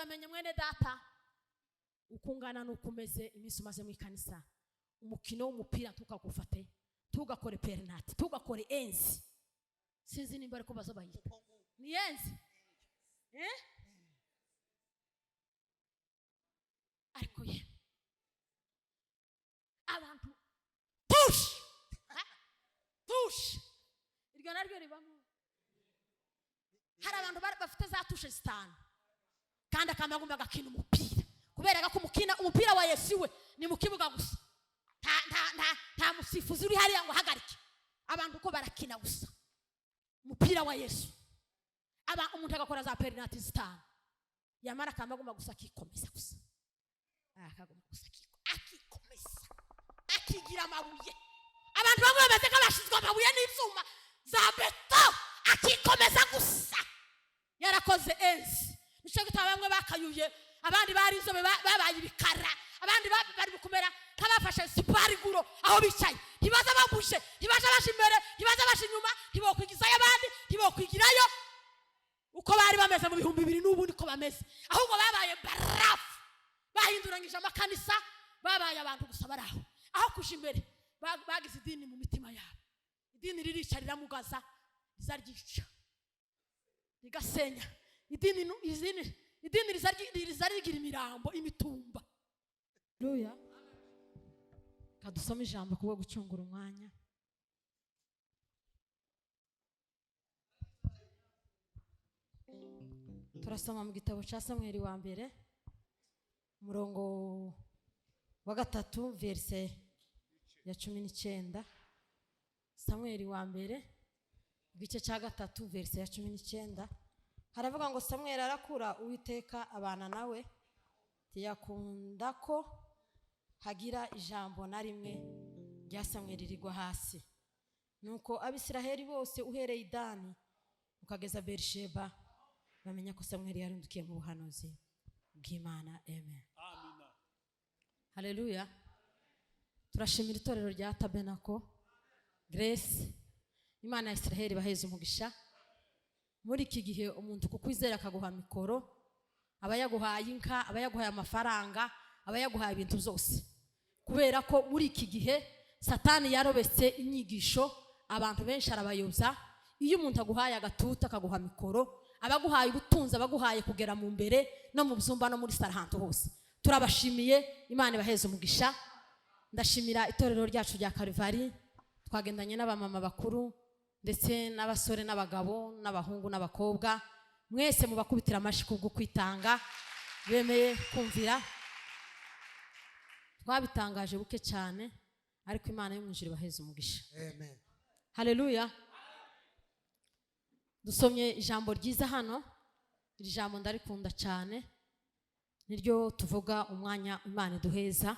Uramenye mwene data, uko ungana n'uko umeze, iminsi umaze mu ikanisa, umukino w'umupira ntukagufate, tugakore penalty, tugakore enzi. Sinzi nimba ariko bazo bayita ni enzi, eh? Ariko ye abantu touche, touche, iryo naryo ribamo. Hari abantu bafite za touche zitanu kandi akaba agomba agakina umupira, kubera ko umukina umupira wa Yesu we ni mu kibuga gusa, nta musifuzi uri hariya ngo ahagarike abantu uko barakina gusa umupira wa Yesu. Aba umuntu agakora za penalty zitanu, yamara akaba agomba gusa akikomeza gusa, akagomba gusa akikomeza, akigira amabuye. Abantu bamwe bameze nk'abashyizwe amabuye n'ibyuma za beto, akikomeza gusa yarakoze enzi. Nicyo gituma bamwe bakayuye, abandi bari inzobe babaye ibikara, abandi bari kumera nk'abafashe sipariguro aho bicaye, ntibaza babuje, ntibaza baje imbere, ntibaza baje inyuma, ntibokwigizayo abandi, ntibokwigirayo. Uko bari bameze mu 2000 n'ubu niko bameze, ahubwo babaye barafu, bahinduranyije amakanisa, babaye abantu gusa bari aho. Aho kuja imbere, bagize idini mu mitima yabo. Idini ririca, riramugaza, riza ryica, rigasenya. Idini idini riza rigira imirambo, imitumba. Haleluya! Kadusome ijambo kubwo gucungura umwanya. Turasoma mu gitabo cya Samweli wa mbere, umurongo wa 3, verse ya 19. Samweli wa mbere, igice cya 3, verse ya 19, haravuga ngo: Samweli arakura, Uwiteka abana nawe, ntiyakunda ko hagira ijambo na rimwe rya Samweli rigwa hasi. Nuko Abisiraheli bose, uhereye i Dani ukageza Berisheba, bamenya ko Samweli yarundukiye mu buhanuzi bw'Imana. Amen. Amina. Haleluya! Turashimira itorero rya Tabernacle Grace. Imana ya Israheli baheze umugisha. Muri iki gihe umuntu kukwizera akaguha mikoro, aba yaguhaye inka, aba yaguhaye amafaranga, aba yaguhaye ibintu byose, kubera ko muri iki gihe Satani yarobetse inyigisho abantu benshi, arabayobya. Iyo umuntu aguhaye agatuta, akaguha mikoro, aba aguhaye ubutunzi, aba aguhaye kugera mu mbere no mu byumba no muri sara, ahantu hose. Turabashimiye, Imana ibaheze umugisha. Ndashimira itorero ryacu rya Karivari. Twagendanye n'abamama bakuru ndetse n'abasore n'abagabo n'abahungu n'abakobwa. Mwese mubakubitira amashyi kubwo kwitanga, bemeye kumvira. Twabitangaje buke cyane, ariko Imana yo mu ijuru ibaheze umugisha. Amen. Haleluya! Dusomye ijambo ryiza hano. Iri jambo ndarikunda cyane, niryo tuvuga umwanya Imana iduheza.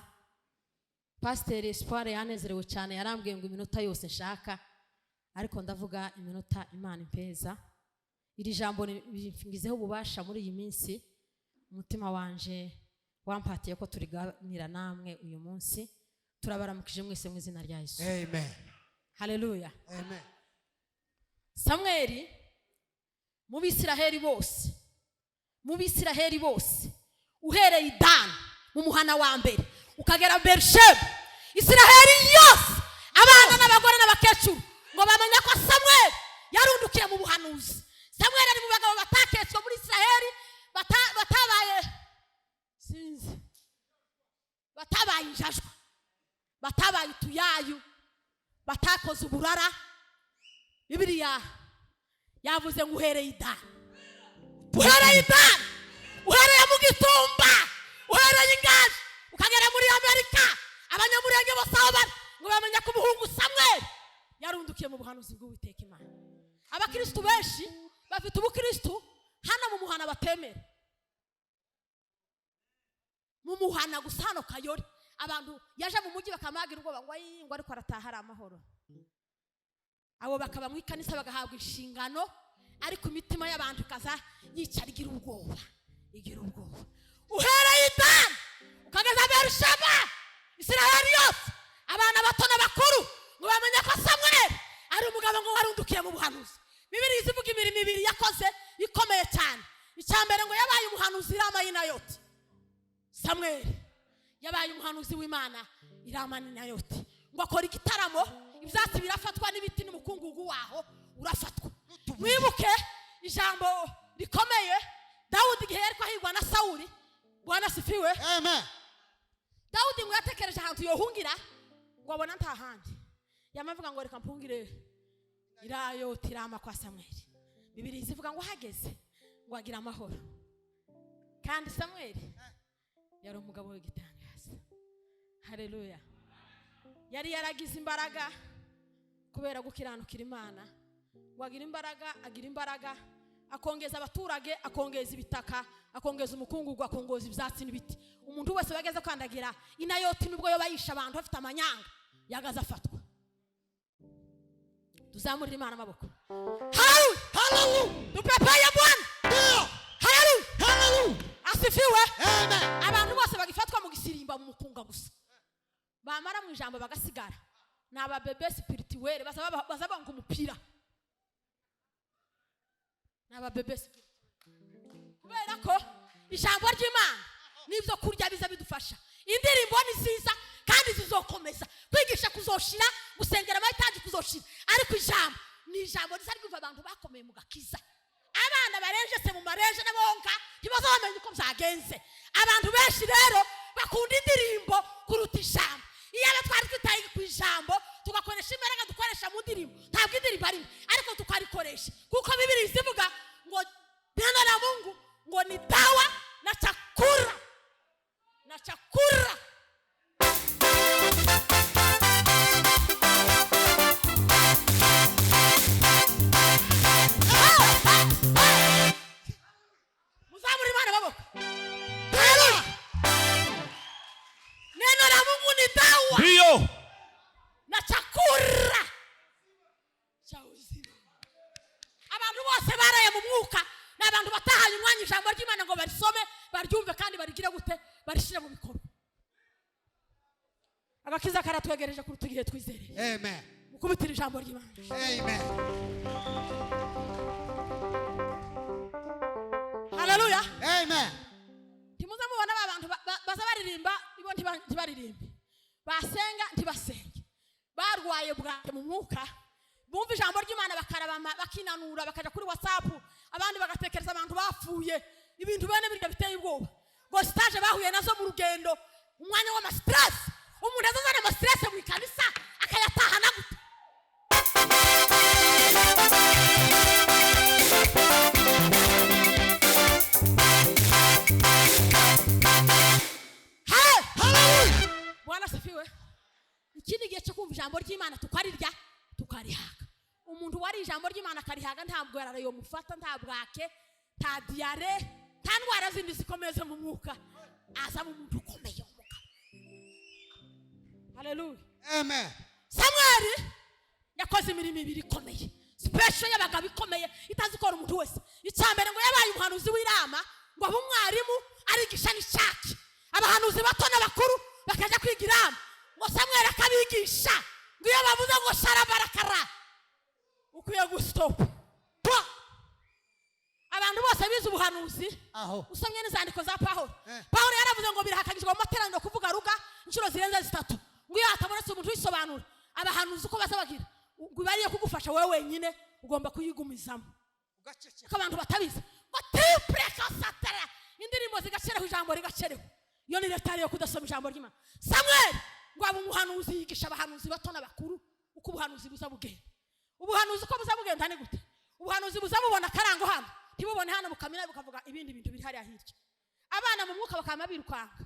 Pasiteri Espoir yanezerewe cyane, yarambwiye ngo iminota yose nshaka, ariko ndavuga iminota Imana impeza. Iri jambo ringizeho ububasha muri iyi minsi. Umutima wanje wampatiye ko turiganira namwe uyu munsi. Turabaramukije mwese mu izina rya Yesu. Amen. Haleluya! Amen. Samweli mu Bisiraheli bose, mu Bisiraheli bose, uhereye i Dani mu muhana wa mbere ukagera Berisheba, Isiraheli yose, abana n'abagore n'abakecuru, ngo bamenya ko Samweli yarundukiye mu buhanuzi. Samweli ari mu bagabo bataketswe muri Isiraheli, batabaye, sinzi, batabaye injajwa, batabaye utuyayu, batakoze uburara. Bibiliya yavuze ngo uhereye i Dani, uhereye i Dani, uhereye mu Gitumba, uhereye Ingazi ukagera muri Amerika, Abanyamurenge bose aho bari, ngo bamenya ko umuhungu Samweli yarundukiye mu buhanuzi bw'Uwiteka Imana. Abakristu benshi bafite ubukristu hano mu muhana batemera, mu muhana gusa hano Kayori. Abantu yaje mu mujyi bakamagira ubwoba ngo ayi, ngo ariko arataha ari amahoro. Abo bakaba mu ikanisa, bagahabwa inshingano, ariko imitima y'abantu ikaza yicara igira ubwoba, igira ubwoba. Uhereye i Dani ukageza Berusheba, Isiraheli yose, abana bato n'abakuru, ngo bamenye ko Samweli ari umugabo ngo warundukiye mu buhanuzi. Bibiliya izivuga imirimo ibiri yakoze ikomeye cyane. Icya Icya mbere, ngo yabaye umuhanuzi Rama y'Inayoti. Samweli yabaye umuhanuzi w'Imana Irama n'Inayoti, ngo akora igitaramo, ibyatsi birafatwa n'ibiti n'umukungugu waho urafatwa. Mwibuke ijambo rikomeye Dawudi igihe yari ahigwa na Sawuli. Bwana sifiwe. Amen. Dawudi ngo yatekereje ahantu yohungira, ngo abona nta handi, yamavuga ngo reka mpungire Irayoti Rama kwa Samweli. Bibiri zivuga ngo ahageze ngo agira amahoro. Kandi Samweli yari umugabo w'igitangaza. Haleluya! Yari yaragize imbaraga kubera gukiranukira Imana, ngo agira imbaraga, agira imbaraga, akongeza abaturage, akongeza ibitaka, akongeza umukungugu, akongeza ibyatsi n'ibiti. Umuntu wese wageze kandagira Inayoti, nubwo yoba yishe abantu bafite amanyanga, yagaze afatwa. Tuzamurire Imana amaboko. Haleluya! Hallelujah. Tupepeye Bwana. Ndio. Haleluya! Hallelujah. Asifiwe. Amen. Abantu bose bagifatwa mu gisirimba, mu mukunga gusa, bamara mu ijambo bagasigara, ni ababébés spirituels. Baza banga umupira, ni ababébés spirituels, kubera ko ijambo ry'Imana n'ibyo kurya biza bidufasha. Indirimbo ni nziza kandi zizokomeza kwigisha, kuzoshira gusengera amayitaji kuzoshira, ariko ijambo ni ijambo riza ryumva abantu bakomeye mu gakiza. Abana barenjese mu marenje n'abonka ntibaza bamenya uko byagenze. Abantu benshi rero bakunda indirimbo kuruta ijambo. Iyo aba twari twitaye ku ijambo, tugakoresha imbaraga dukoresha mu ndirimbo, ntabwo indirimbo ari mbi, ariko tukarikoresha, kuko Bibiri zivuga ngo neno la Mungu ngo ni dawa na chakula na chakula. Muzamure Imana amaboko. Haleluya! Neno la Mungu ni dawa Ndio. na chakula cha uzima. Abantu bose baraye mu mwuka ni abantu batahaye umwanya ijambo ry'Imana ngo barisome, baryumve, kandi barigire gute? Barishyire mu bikorwa. Agakiza karatwegereje kuruta igihe twizereye. Amen. Mukubitire ijambo ry'Imana. Amen. Haleluya! Amen. Ntimuze mubona ba bantu baza baririmba, ibo ntibaririmbe, basenga ntibasenge, barwaye bwake mu mwuka. Bumva ijambo ry'Imana bakarabama, bakinanura, bakaja kuri WhatsApp, abandi bagatekereza abantu bapfuye, ibintu bene birya biteye ubwoba, ngo stage bahuye nazo mu rugendo, umwanya w'amastress. Umuntu azazana amastress mu ikanisa akayatahana gute? Hey! Hallelujah. Bwana asifiwe. Ikindi gihe cyo kumva ijambo ry'Imana, tukarirya, tukarihaga. Umuntu wari ijambo ry'Imana akarihaga, ntabwo yarayomufata, nta bwake, nta diyare, nta ndwara zindi zikomeye zo mu mwuka, azaba umuntu ukomeye w'umugabo. Haleluya! Amen. Samweli yakoze imirimo ibiri ikomeye, special y'abagabo ikomeye itazikora umuntu wese. Icya mbere, ngo yabaye umuhanuzi w'Irama, ngo abe umwarimu, arigisha n'ishaki abahanuzi bato n'abakuru bakajya kwiga Irama, ngo Samweli akabigisha, ngo iyo bavuze ngo sharabarakara, ukwiye gusitopa. Abantu bose bize ubuhanuzi, Aho. usomye n'inzandiko za Pawulo, Eh. Pawulo yaravuze ngo birahakagizwa mu materaniro kuvuga ruga inshuro zirenze zitatu, ngo iyo hatabonetse umuntu uyisobanura, abahanuzi uko baza bagira ngo iba ariyo kugufasha wowe wenyine, ugomba kuyigumizamo. Ugaceceka. Ko abantu batabizi, ngo tipureka satara, indirimbo zigacereho, ijambo rigacereho. Iyo ni leta yo kudasoma ijambo ry'Imana. Samweli ngo aba umuhanuzi, yigisha abahanuzi bato n'abakuru uko ubuhanuzi buza bugenda. Ubuhanuzi uko buza bugenda ni gute? Ubuhanuzi buza bubona akarango hano, ntibubone hano, bukamira bukavuga ibindi bintu biri hariya hirya. Abana mu mwuka bakama birukanka.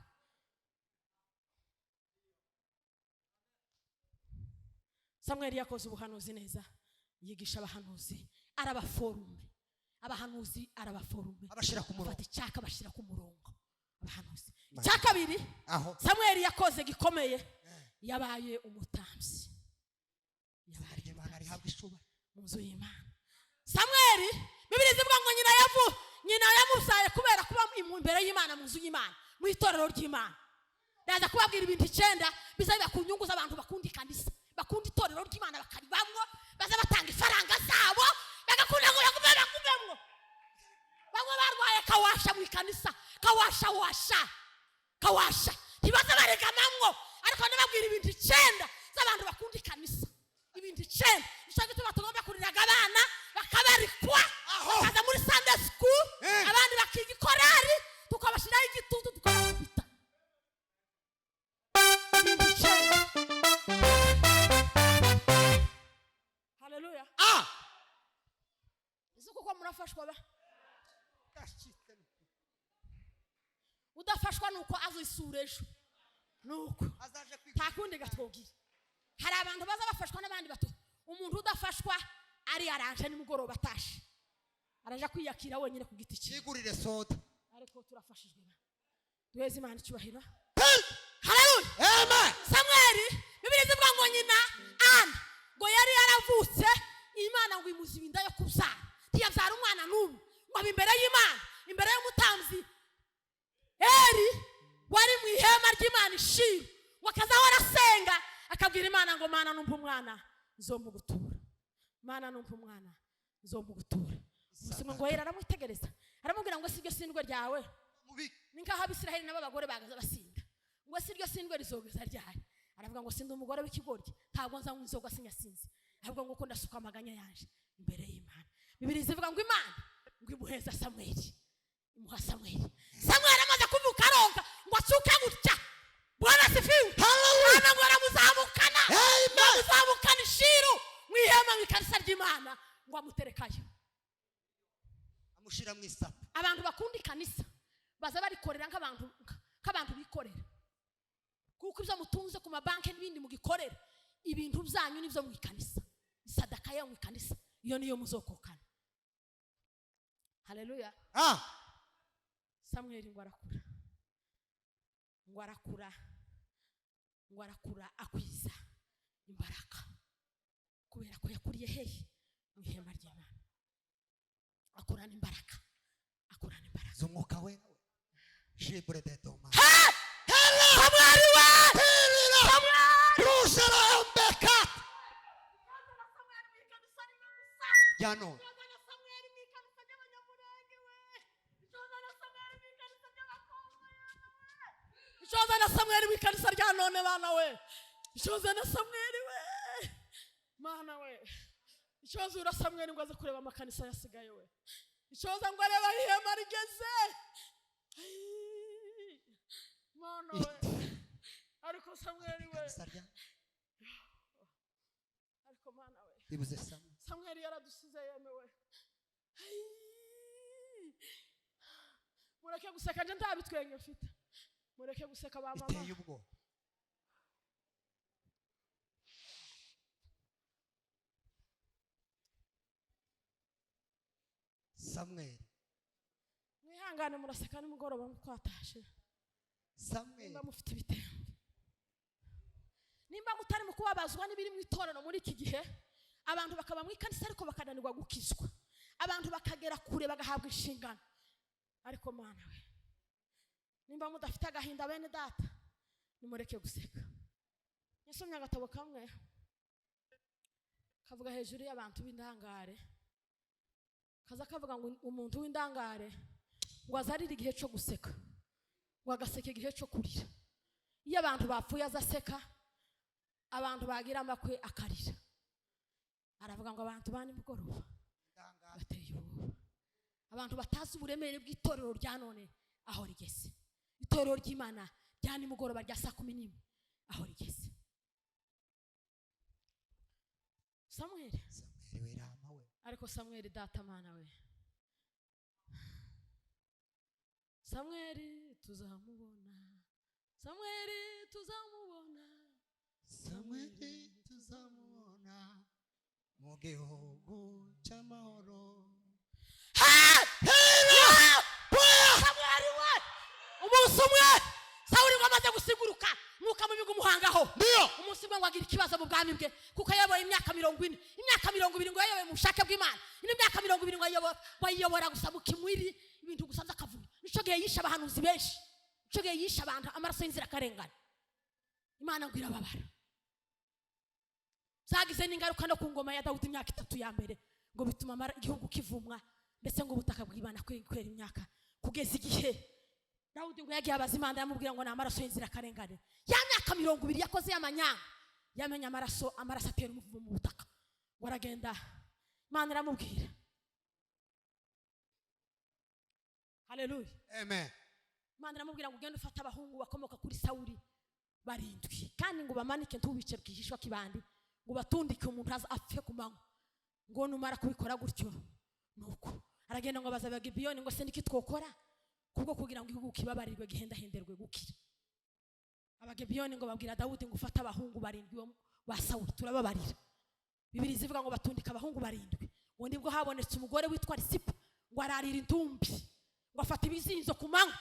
Samweli yakoze ubuhanuzi neza, yigisha abahanuzi, arabaforume abahanuzi, arabaforume. Abashyira ku murongo. Afata icyaka, bashyira ku murongo abahanuzi. Icya kabiri Aho. Samweli yakoze gikomeye, yabaye umutambyi, yabaye Imana rihabwa icyubahiro. mu nzu y'Imana. Samweli, Bibiri zivuga ngo nyina yamuzaye kubera kuba imbere y'Imana, mu nzu y'Imana, mu itorero ry'Imana. Ndaza kubabwira ibintu icyenda biza biba ku nyungu z'abantu bakunda ikanisa, bakunda itorero ry'Imana, bakaribamwo, baza batanga ifaranga zabo, bagakunda ngo bagumemwo. Bamwe barwaye kawasha mu ikanisa, kawasha washa kawasha, ntibaza baregamamwo. Ariko ndababwira ibintu 9 z'abantu bakunda ikanisa, ibintu 9. Nicyo gituma tugomba kuriraga abana bakabarikwa, bakaza muri Sunday school, abandi bakiga ikorari, tukabashyiraho igitutu, tukabakubita. Ibintu 9. Haleluya. Ese kuko murafashwa ba? Ndashitse. Udafashwa nuko azisura ejo nuko azaje kwiga. Nta kundi gatwogira. Hari abantu baza bafashwa n'abandi bato. Umuntu udafashwa ari aranje nimugoroba atashe, araja kwiyakira wenyine ku giti cye, yigurire soda. Ariko turafashijwe ba, duheze Imana icyubahiro. Haleluya. Amen. Samweli, Bibiliya ivuga ngo nyina Ana ngo yari yaravutse, Imana ngo imuziba inda yo kubyara, ntiyabyara umwana n'umwe. Ngo aba imbere y'Imana, imbere y'umutambyi Eri wari mu ihema ry'Imana ishima, ngo akazahora arasenga, akabwira Imana ngo: "Mana, numva umwana nzomugutura, Mana, numva umwana nzomugutura." Umunsi umwe ngo Eri aramwitegereza, aramubwira ngo: "Si iryo sindwe ryawe?" Mubike. Ni nk'aho Abisiraheli nabo abagore bagaza basinda. Ngo: "Si iryo sindwe rizogeza ryari?" Aravuga ngo: "Sindi umugore w'ikigoryi, ntabwo nza nywa inzoga sinyasinze, ahubwo ngo uko ndasuka amaganya yanje imbere y'Imana." Bibiliya zivuga ngo Imana ngo imuheza Samweli, imuha Samweli. Samweli amaze kuvuka, aronka ngo acuke gutya. Bwana asifiwe. Ana ngo aramuzamukana, ngo amuzamukana ishiru mu ihema, mu ikanisa ry'Imana, ngo amuterekayo. Amushyira mu isapu. Abantu bakunda ikanisa baza barikorera nk'abantu bikorera, kuko ibyo mutunze ku mabanki n'ibindi mugikorera, ibintu byanyu nibyo mu ikanisa, isadaka yo mu ikanisa, iyo niyo muzokokana. Haleluya. Samweli ngo arakura, ngo arakura, ngo arakura akwiza imbaraga, kubera ko yakuriye hehe? Mu ihema ry'Imana. Akurana imbaraga, akurana imbaraga Z'umwuka wera we jibure de doma. Samweli we, Samweli! Rusara mbeka rya none. Ishoza na Samweli mu ikanisa rya none, bana we. Ishoza na Samweli we, mana we. Ishoza ura Samweli ngo aze kureba amakanisa yasigaye we. Ishoza ngo arebe aho ihema rigeze. Ai, mana we. Ariko Samweli we. Ikanisa rya Ariko mana we. Ribuze Samweli. Samweli yaradusize yemewe. Ai. Mureke guseka, nje nta bitwenge mfite. Mureke guseka ba mama. Biteye ubwoba. Samweli. Mwihangane, muraseka nimugoroba twatashe. Samweli. Nimba mufite ibitenge, nimba mutari mu kubabazwa n'ibiri mu itorero muri iki gihe, abantu bakaba mu ikanisa ariko bakananirwa gukizwa, abantu bakagera kure bagahabwa inshingano, ariko mana we, nimba mudafite agahinda bene data, nimureke guseka. Yasomye agatabo kamwe kavuga hejuru y'abantu b'indangare, kaza kavuga ngo umuntu w'indangare ngo azarire igihe cyo guseka, ngo agaseka igihe cyo kurira. Iyo abantu bapfuye azaseka, abantu bagira amakwe akarira. Aravuga ngo abantu ba nimugoroba bateye ubwoba, abantu batazi uburemere bw'itorero rya none aho rigeze, itorero ry'Imana rya nimugoroba rya saa 11 aho rigeze. Samweli. Samweli we, rama we. Ariko Samweli data, mana we, Samweli tuzamubona, Samweli tuzamubona. Samweli tuzamubona mu gihugu cy'amahoro. Samweli we! Umunsi umwe Sawuli ngo amaze gusiguruka, mwuka mubi gumuhangaho. Ndiyo. Umunsi umwe ngo agira ikibazo mu bwami bwe, kuko yayoboye imyaka 40, imyaka 20 ngo yayoboye mu bushake bw'Imana, indi myaka 20 ngo ayobora gusa mu kimwiri, ibintu gusa by'akavuyo. Nico gihe yishe abahanuzi benshi, nico gihe yishe abantu amaraso y'inzirakarengane. Imana ngo irababara. Zagize n'ingaruka no ku ngoma ya Dawudi, imyaka 3 ya mbere ngo bituma igihugu kivumwa. Ndetse ngo ubutaka bwibana kwera imyaka, kugeza igihe Dawudi ngo yagiye abaza Imana, yamubwira ngo ni amaraso y'inzirakarengane. Ya myaka 20 yakoze y'amanyanga, yamenye amaraso, amaraso atera umuvumo mu butaka. Ngo aragenda, Imana iramubwira. Haleluya. Amen. Imana iramubwira ngo ugende ufate abahungu bakomoka kuri Sawuli barindwi, kandi ngo bamanike, ntubice bwihishwa kibandi, ngo batundike umuntu aza apfe ku manywa. Ngo numara kubikora gutyo, nuko aragenda ngo abaza Abagibiyoni ngo se niki twokora kubwo kugira ngo igihugu kibabarirwe, gihendahenderwe gukira. Abagibiyoni ngo babwira Dawudi ngo ufate abahungu barindwi ba Sawuli, turababarira. Bibiri zivuga ngo batundika abahungu barindwi. Ngo nibwo habonetse umugore witwa Risipa, ngo ararira intumbi, ngo afata ibizinzo ku manywa,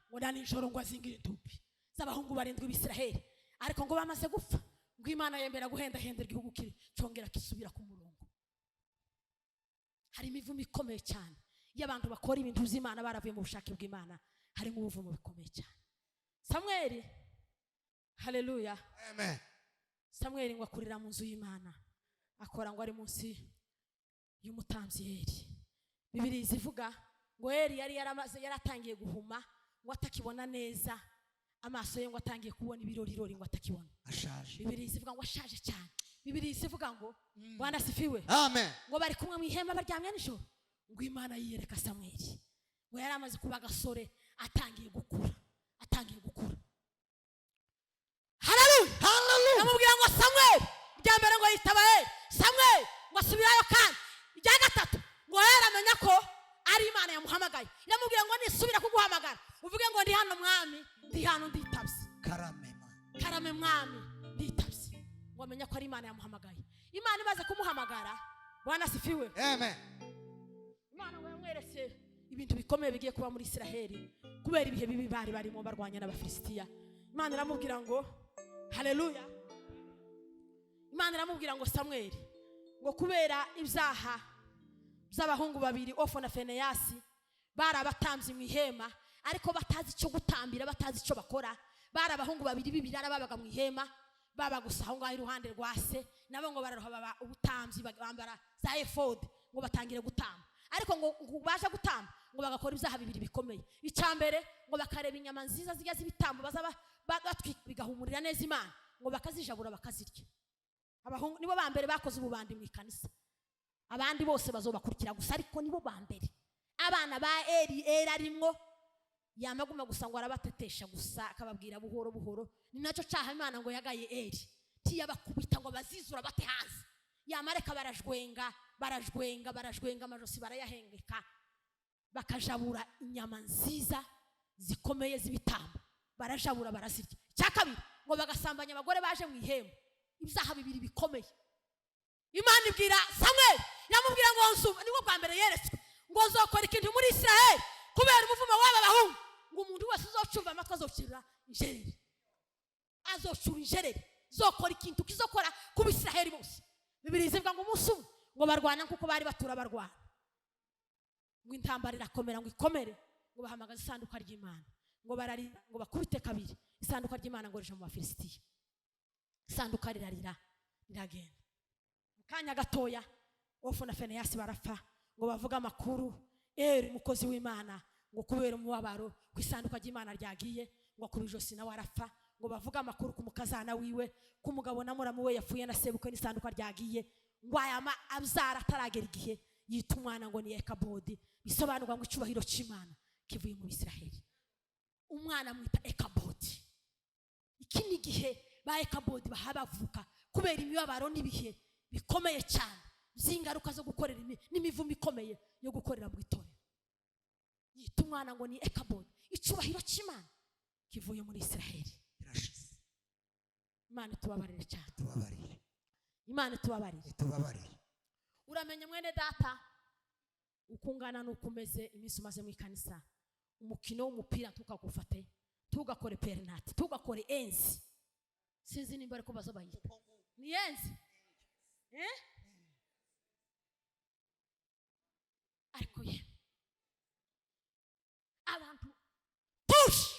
ngo na nijoro ngo azingira intumbi z'abahungu barindwi b'Isiraheli. Ariko ngo bamaze gupfa, ngo Imana yemera guhendahendera igihugu, kiri cyongera kisubira ku murongo. Hari imivumo ikomeye cyane iyo abantu bakora ibintu by'Imana baravuye mu bushake bw'Imana, harimo ubuvumo bukomeye cyane. Samweli, haleluya. Amen. Samweli ngo akurira mu nzu y'Imana, akora ngo ari munsi y'umutambyi Eli. Bibiri zivuga ngo Eli yari yaramaze, yaratangiye guhuma, ngo atakibona neza amaso ye, ngo atangiye kubona ibirorirori, ngo atakibona. Ashaje. Bibiri zivuga ngo ashaje cyane. Bibiri zivuga ngo, Bwana asifiwe. Amen. Ngo bari kumwe mu ihema baryamye nijoro, ngo Imana yiyereka Samweli. Ngo yari amaze kuba agasore, atangiye gukura, atangiye gukura. Haleluya. Hallelujah. Amubwira ngo Samweli. Irya mbere ngo yitaba Eli, Samweli, ngo asubirayo. Kandi irya gatatu ngo Eli amenya ko ari Imana yamuhamagaye. Iramubwira ngo nisubira kuguhamagara uvuge ngo ndi hano mwami, ndi hano nditabye. Karame man. Karame mwami, nditabye. Ngo amenye ko ari Imana yamuhamagaye. Imana imaze kumuhamagara, Bwana asifiwe. Amen. Imana ngo yamweretse ibintu bikomeye bigiye kuba muri Isiraheli kubera ibihe bibi bari barimo barwanya n'Abafilisitiya. Imana iramubwira ngo, haleluya, Imana iramubwira ngo Samweli, ngo kubera ibyaha by'abahungu babiri, Ofo na Feneyasi, bari abatambyi mu ihema ariko batazi icyo gutambira, batazi icyo bakora. Bari abahungu babiri b'ibirara babaga mu ihema, baba gusa aho ngaho iruhande rwa se. Nabo ngo bararoha baba ubutambyi, bambara za efodi, ngo batangire gutamba. Ariko ngo baje gutamba, ngo bagakora ibyaha bibiri bikomeye. Icya mbere, ngo bakareba inyama nziza zijya z'ibitambo baza batwika bigahumurira neza Imana, ngo bakazijabura bakazirya. Abahungu nibo ba mbere bakoze ububandi mu ikanisa. Abandi bose bazobakurikira gusa, ariko nibo ba mbere. Abana ba Eli, Eli arimwo, yamaguma gusa ngo arabatetesha gusa, akababwira buhoro buhoro. Ni nacyo cyaha Imana ngo yagaye Eli, ntiyabakubita ngo bazizura bate hanze, yamareka barajwenga, barajwenga, barajwenga, amajosi barayahengeka, bakajabura inyama nziza zikomeye z'ibitambo, barajabura barazirya. Icya kabiri, ngo bagasambanya abagore baje mu ihema. Ibyaha bibiri bikomeye. Imana ibwira Samweli, iramubwira ngo nsuma, nibwo bwa mbere yeretswe, ngo nzokora ikintu muri Isiraheli kubera umuvumo w'aba bahungu, ngo umuntu wese uzocumva amatwi azocura injereri, azocura injereri. Zokora ikintu kizokora ku Bisiraheli bose. Bibiri zivuga ngo umunsi umwe ngo barwana nkuko bari batura barwana, ngo intambara irakomera, ngo ikomere, ngo bahamagaze isanduka ry'Imana, ngo bararira, ngo bakubite kabiri, isanduka ry'Imana ngo rije mu Bafilisitiya. Isanduka rirarira, riragenda. Mu kanya gatoya Ofu na Feneyasi barapfa. Ngo bavuge amakuru Eri umukozi w'Imana, ngo kubera umubabaro ku isanduka ry'Imana ryagiye, ngo akuba ijosi nawe arapfa. Ngo bavuge amakuru ku mukazana wiwe, ku mugabo na muramu we yapfuye na sebukwe n'isanduka ryagiye. Ngo ayama abyara ataragera igihe, yita umwana ngo ni Ekabodi, bisobanurwa ngo icyubahiro cy'Imana kivuye mu Bisiraheli. Umwana amwita Ekabodi. Iki ni igihe ba Ekabodi baha bavuka kubera imibabaro n'ibihe bikomeye cyane by'ingaruka zo gukorera n'imivumo ikomeye yo gukorera mu itorero. Yita umwana ngo ni Ekabodi, icyubahiro cy'Imana kivuye muri Isiraheli. Irashize. Imana itubabarire cyane. Tubabarire. Imana itubabarire. Tubabarire. Uramenye mwene data, uko ungana n'uko umeze, iminsi umaze mu ikanisa, umukino w'umupira ntukagufate, ntugakore penalty, ntugakore enzi. Sinzi nimba ariko bazo bayita ni enzi, eh? Ariko ye abantu touche,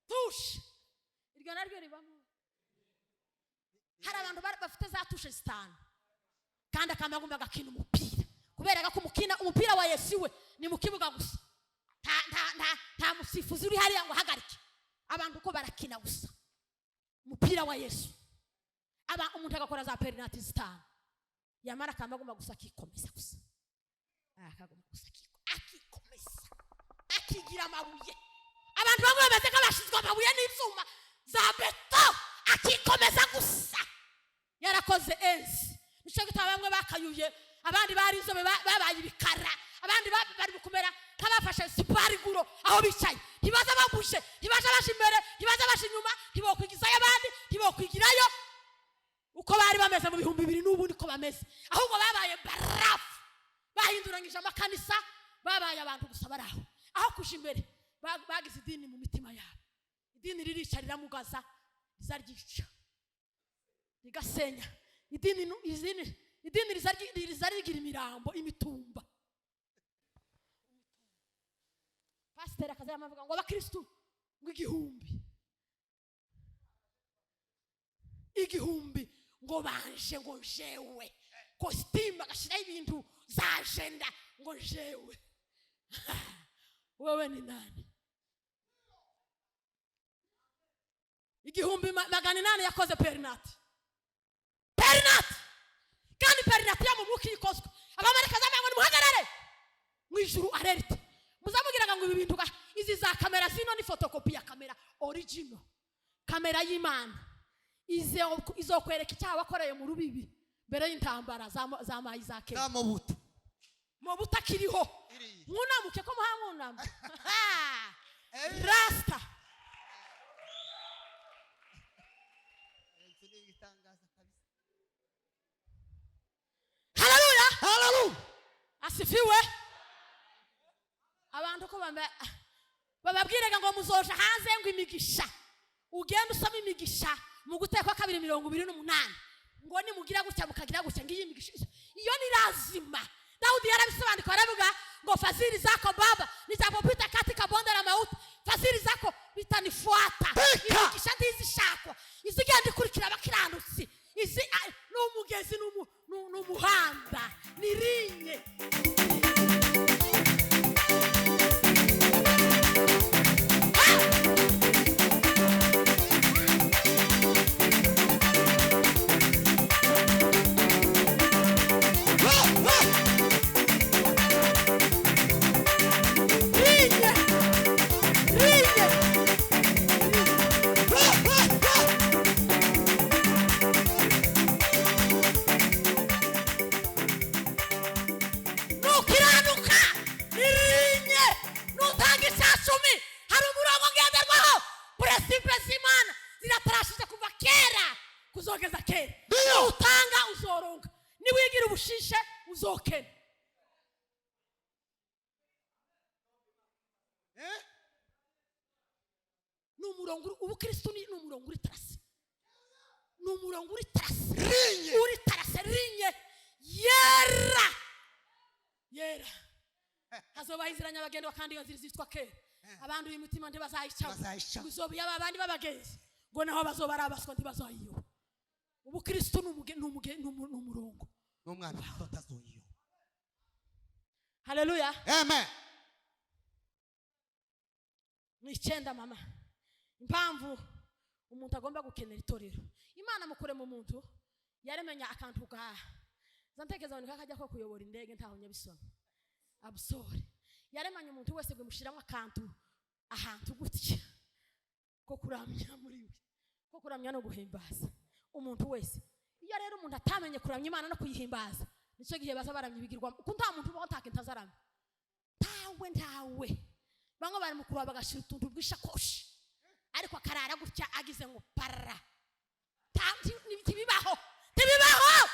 touche, iryo naryo ribamo. Hari abantu bafite za touche zitanu, kandi akamagumba agakina umupira. Kubera Kubera ko umukina umupira wa Yesu we ni mu kibuga gusa, nta musifuzi uri hariya ngo ahagarike abantu uko barakina gusa umupira wa Yesu. Aba umuntu agakora za penaliti zitanu, yamara akaba agomba gusa akikomeza gusa, akagomba gusa akikomeza, akigira amabuye. Abantu bamwe bameze nk'abashyizwe amabuye n'ibyuma za beto, akikomeza gusa yarakoze enzi. Nicyo gituma bamwe bakayuye, abandi bari inzobe babaye ibikara, abandi bari kumera nk'abafashe sipariguro aho bicaye, ntibaza babuje, ntibaza baje imbere, ntibaza baje inyuma, ntibokwigizayo abandi, ntibokwigirayo. Uko bari bameze mu 2000 n'ubu niko bameze, ahubwo babaye barafu, bahinduranyije amakanisa, babaye abantu gusa bari aho. Aho kuja imbere bagize idini mu mitima yabo. Idini ririca, riramugaza, rizaryica, rigasenya. Idini idini riza rigira imirambo, imitumba. Pasiteri akazayama avuga ngo abakristu ngo 1000 ngo banje, ngo jewe kositimu, agashyiraho ibintu za agenda ngo jewe. Wewe ni nani? 1800 yakoze perinati, perinati kandi perinati yo mu mwuka iyo ikozwe, abamarayika zambaye ngo nimuhagarare mu ijuru alerte. Muzamubwiraga ngo ibi bintu izi za kamera zino ni fotokopi ya kamera original, kamera y'Imana izokwereka icyaha wakoreye mu rubibi mbere y'intambara za mayi za kera. Za Mobutu. Mobutu akiriho. Iriya. Mwunamuke ko muhamwunama. Rasta. Haleluya. Haleluya. Asifiwe. Abantu ko bababwiraga ngo muzoja hanze ngo imigisha. Ugenda usoma imigisha mu Gutegeka 2:28. Ngo nimugira gutya mukagira gutya ngiyi imigisha. Iyo ni lazima. Daudi yarabisobanuye aravuga ngo fadhili zako Baba nitapopita katika bonde la mauti, fadhili zako bitanifuata. Pika! Imigisha ndizishakwa izigenda ikurikira abakiranutsi, izi n'umugezi n'umuhanda nirinye. Ubukristo ni umurongo uri tarase, ni umurongo uri tarase, Rinye. uri tarase, rinye yera yera. Hazobaho inzira nyabagendwa kandi iyo nzira izitwa kera. Abantu b'imitima ntibazayicamo. Bazayicamo. Ngo izoba abandi b'abagenzi ngo naho bazoba ari abaswa ntibazayiyoba. Ubukristo ni umurongo. N'umwana muto atazoyiyoba. Haleluya. Amen. Ni 9 mama. Impamvu umuntu agomba gukenera itorero. Imana mukure mu muntu yaremenya akantu ga. Zantekereza ngo kakajya ko kuyobora indege ntaho nyabisoma. Absore. Yaremanye umuntu wese ngo mushyiramo akantu ahantu gutya ko kuramya muri we, ko kuramya no guhimbaza umuntu wese. Iyo rero umuntu atamenye kuramya Imana no kuyihimbaza, nicyo gihe baza baramya ibigirwa. Kuko nta muntu ubaho nta kintu azaramya. Ntawe, ntawe. Bamwe bari mu kuraba bagashira utuntu bw'ishakoshi, ariko akarara gutya agize ngo parara. Ntibibaho, ntibibaho.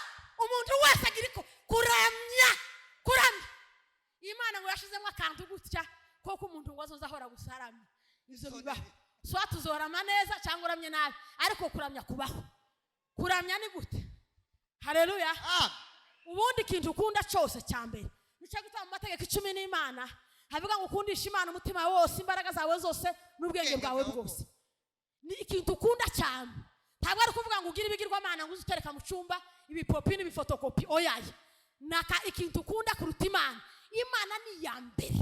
Umuntu wese agira iko kuramya, kuramya. Imana ngo yashizemo akantu gutya koko umuntu ngo azoza ahora gusa aramya. Ivyo bibaho. Swa tuzorama neza cyangwa uramye nabi, ariko kuramya kubaho. Kuramya ni gute? Haleluya. Ubundi ikintu ukunda cyose cya mbere nicyo gituma mu mategeko 10 n'Imana havuga ngo ukundishe Imana umutima wawe wose, imbaraga zawe zose n'ubwenge bwawe bwose. Ni ikintu ukunda cyane. Ntabwo ari ukuvuga ngo ugire ibigirwamana ngo uze utereka mu cyumba ibipopi n'ibifotokopi, oyaye. Naka ikintu ukunda kuruta Imana. Imana ni iya mbere,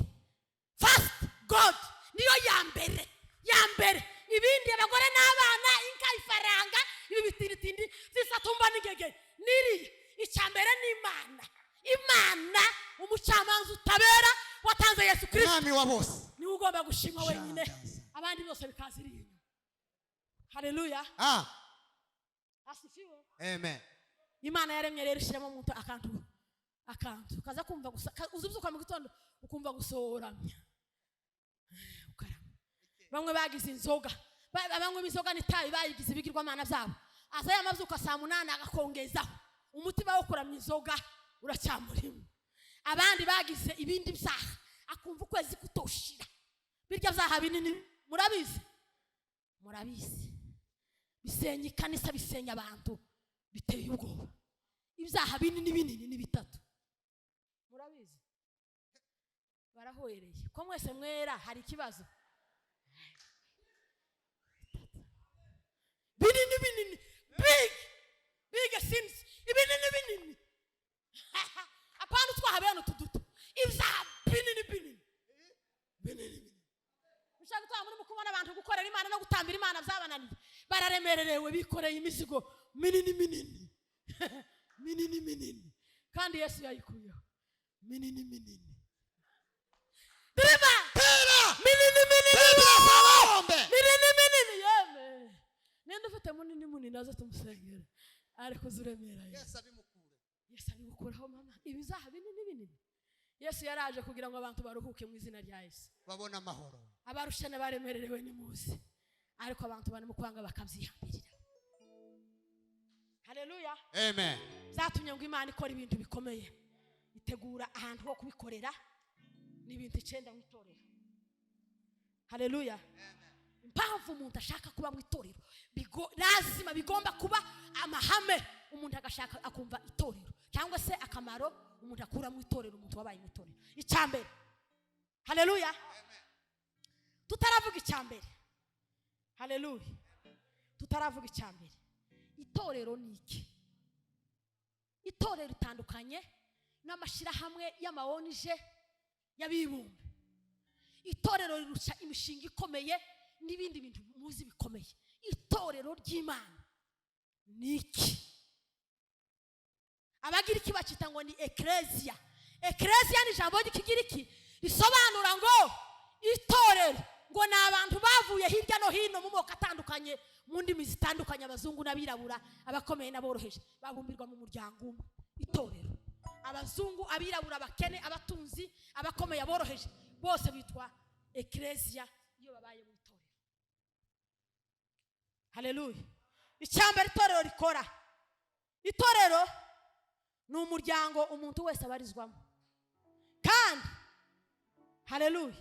first God niyo ya mbere, ya mbere. Ibindi, abagore n'abana, inka, ifaranga, ibi bitinditindi zisatumba n'ingegere niriya, icya mbere ni Imana. Imana umucamanza utabera watanze Yesu Kirisito, Umwami wa bose. niwe ugomba gushimwa wenyine, Shangaza. abandi bose bikazira inyuma. Haleluya! Ah. Asifiwe! Amen. Imana yaremye rero ishyiramo umuntu akantu kaza kumva gusa uzubyuka mu gitondo ukumva gusoramya, ukarama. Bamwe bagize inzoga, bamwe inzoga n'itabi bayigize ibigirwamana byabo. Aza yamabyuka saa 8 agakongezaho, umutima wo kuramya inzoga uracyamurimo. Abandi bagize ibindi byaha, akumva ukwezi kutoshira. Birya byaha binini murabizi, murabizi, bisenya ikanisa, bisenya abantu, biteye ubwoba. Ibyaha binini binini ni bitatu, murabizi. Barahwereye ko mwese mwera, hari ikibazo? Bitatu binini binini, big big sins, ibinini binini, apana utwaha bene utu duto, ibyaha binini binini binini binini. Ushaka gutanga muri kubona abantu gukorera Imana no gutambira Imana byabananiye, bararemererewe, bikoreye imizigo minini minini minini minini, kandi Yesu yayikuyeho. Minini minini dirima. Tera. Minini minini. Tera. Minini minini, yeme. Ninde ufite munini munini aze tumusengere, ariko uzuremera Yesu. Yesu abimukure. Yesu abigukuraho, mama. Ibizaha binini binini, Yesu yaraje kugira ngo abantu baruhuke mu izina rya Yesu. Babone amahoro. Abarushye n'abaremererewe nimuze, ariko abantu barimo kwanga bakabyihambirira. Haleluya! Amen. Byatumye ngo Imana ikora ibintu bikomeye, itegura ahantu ho kubikorera. Ni ibintu 9 mu itorero. Haleluya! Impamvu umuntu ashaka kuba mu itorero, lazima bigomba kuba amahame. Umuntu agashaka akumva itorero cyangwa se akamaro umuntu akura mu itorero, umuntu wabaye mu itorero. Icya mbere, haleluya, tutaravuga icya mbere, haleluya, tutaravuga icya mbere, itorero ni iki? Itorero ritandukanye n'amashyirahamwe y'ama ONG y'abibumbe. Itorero rirusha imishinga ikomeye n'ibindi bintu muzi bikomeye. Itorero ry'Imana ni iki? Abagiriki bakita ngo ni ekereziya. Ekereziya ni ijambo ry'Ikigiriki risobanura ngo itorero, ngo ni abantu bavuye hirya no hino mu moko atandukanye, mu ndimi zitandukanye, abazungu n'abirabura, abakomeye n'aboroheje, babumbirwa mu muryango umwe, itorero. Abazungu, abirabura, abakene, abatunzi, abakomeye, aboroheje, bose bitwa ekereziya iyo babaye mu itorero. Haleluya! Icyambere itorero rikora, itorero ni umuryango umuntu wese abarizwamo. Kandi haleluya,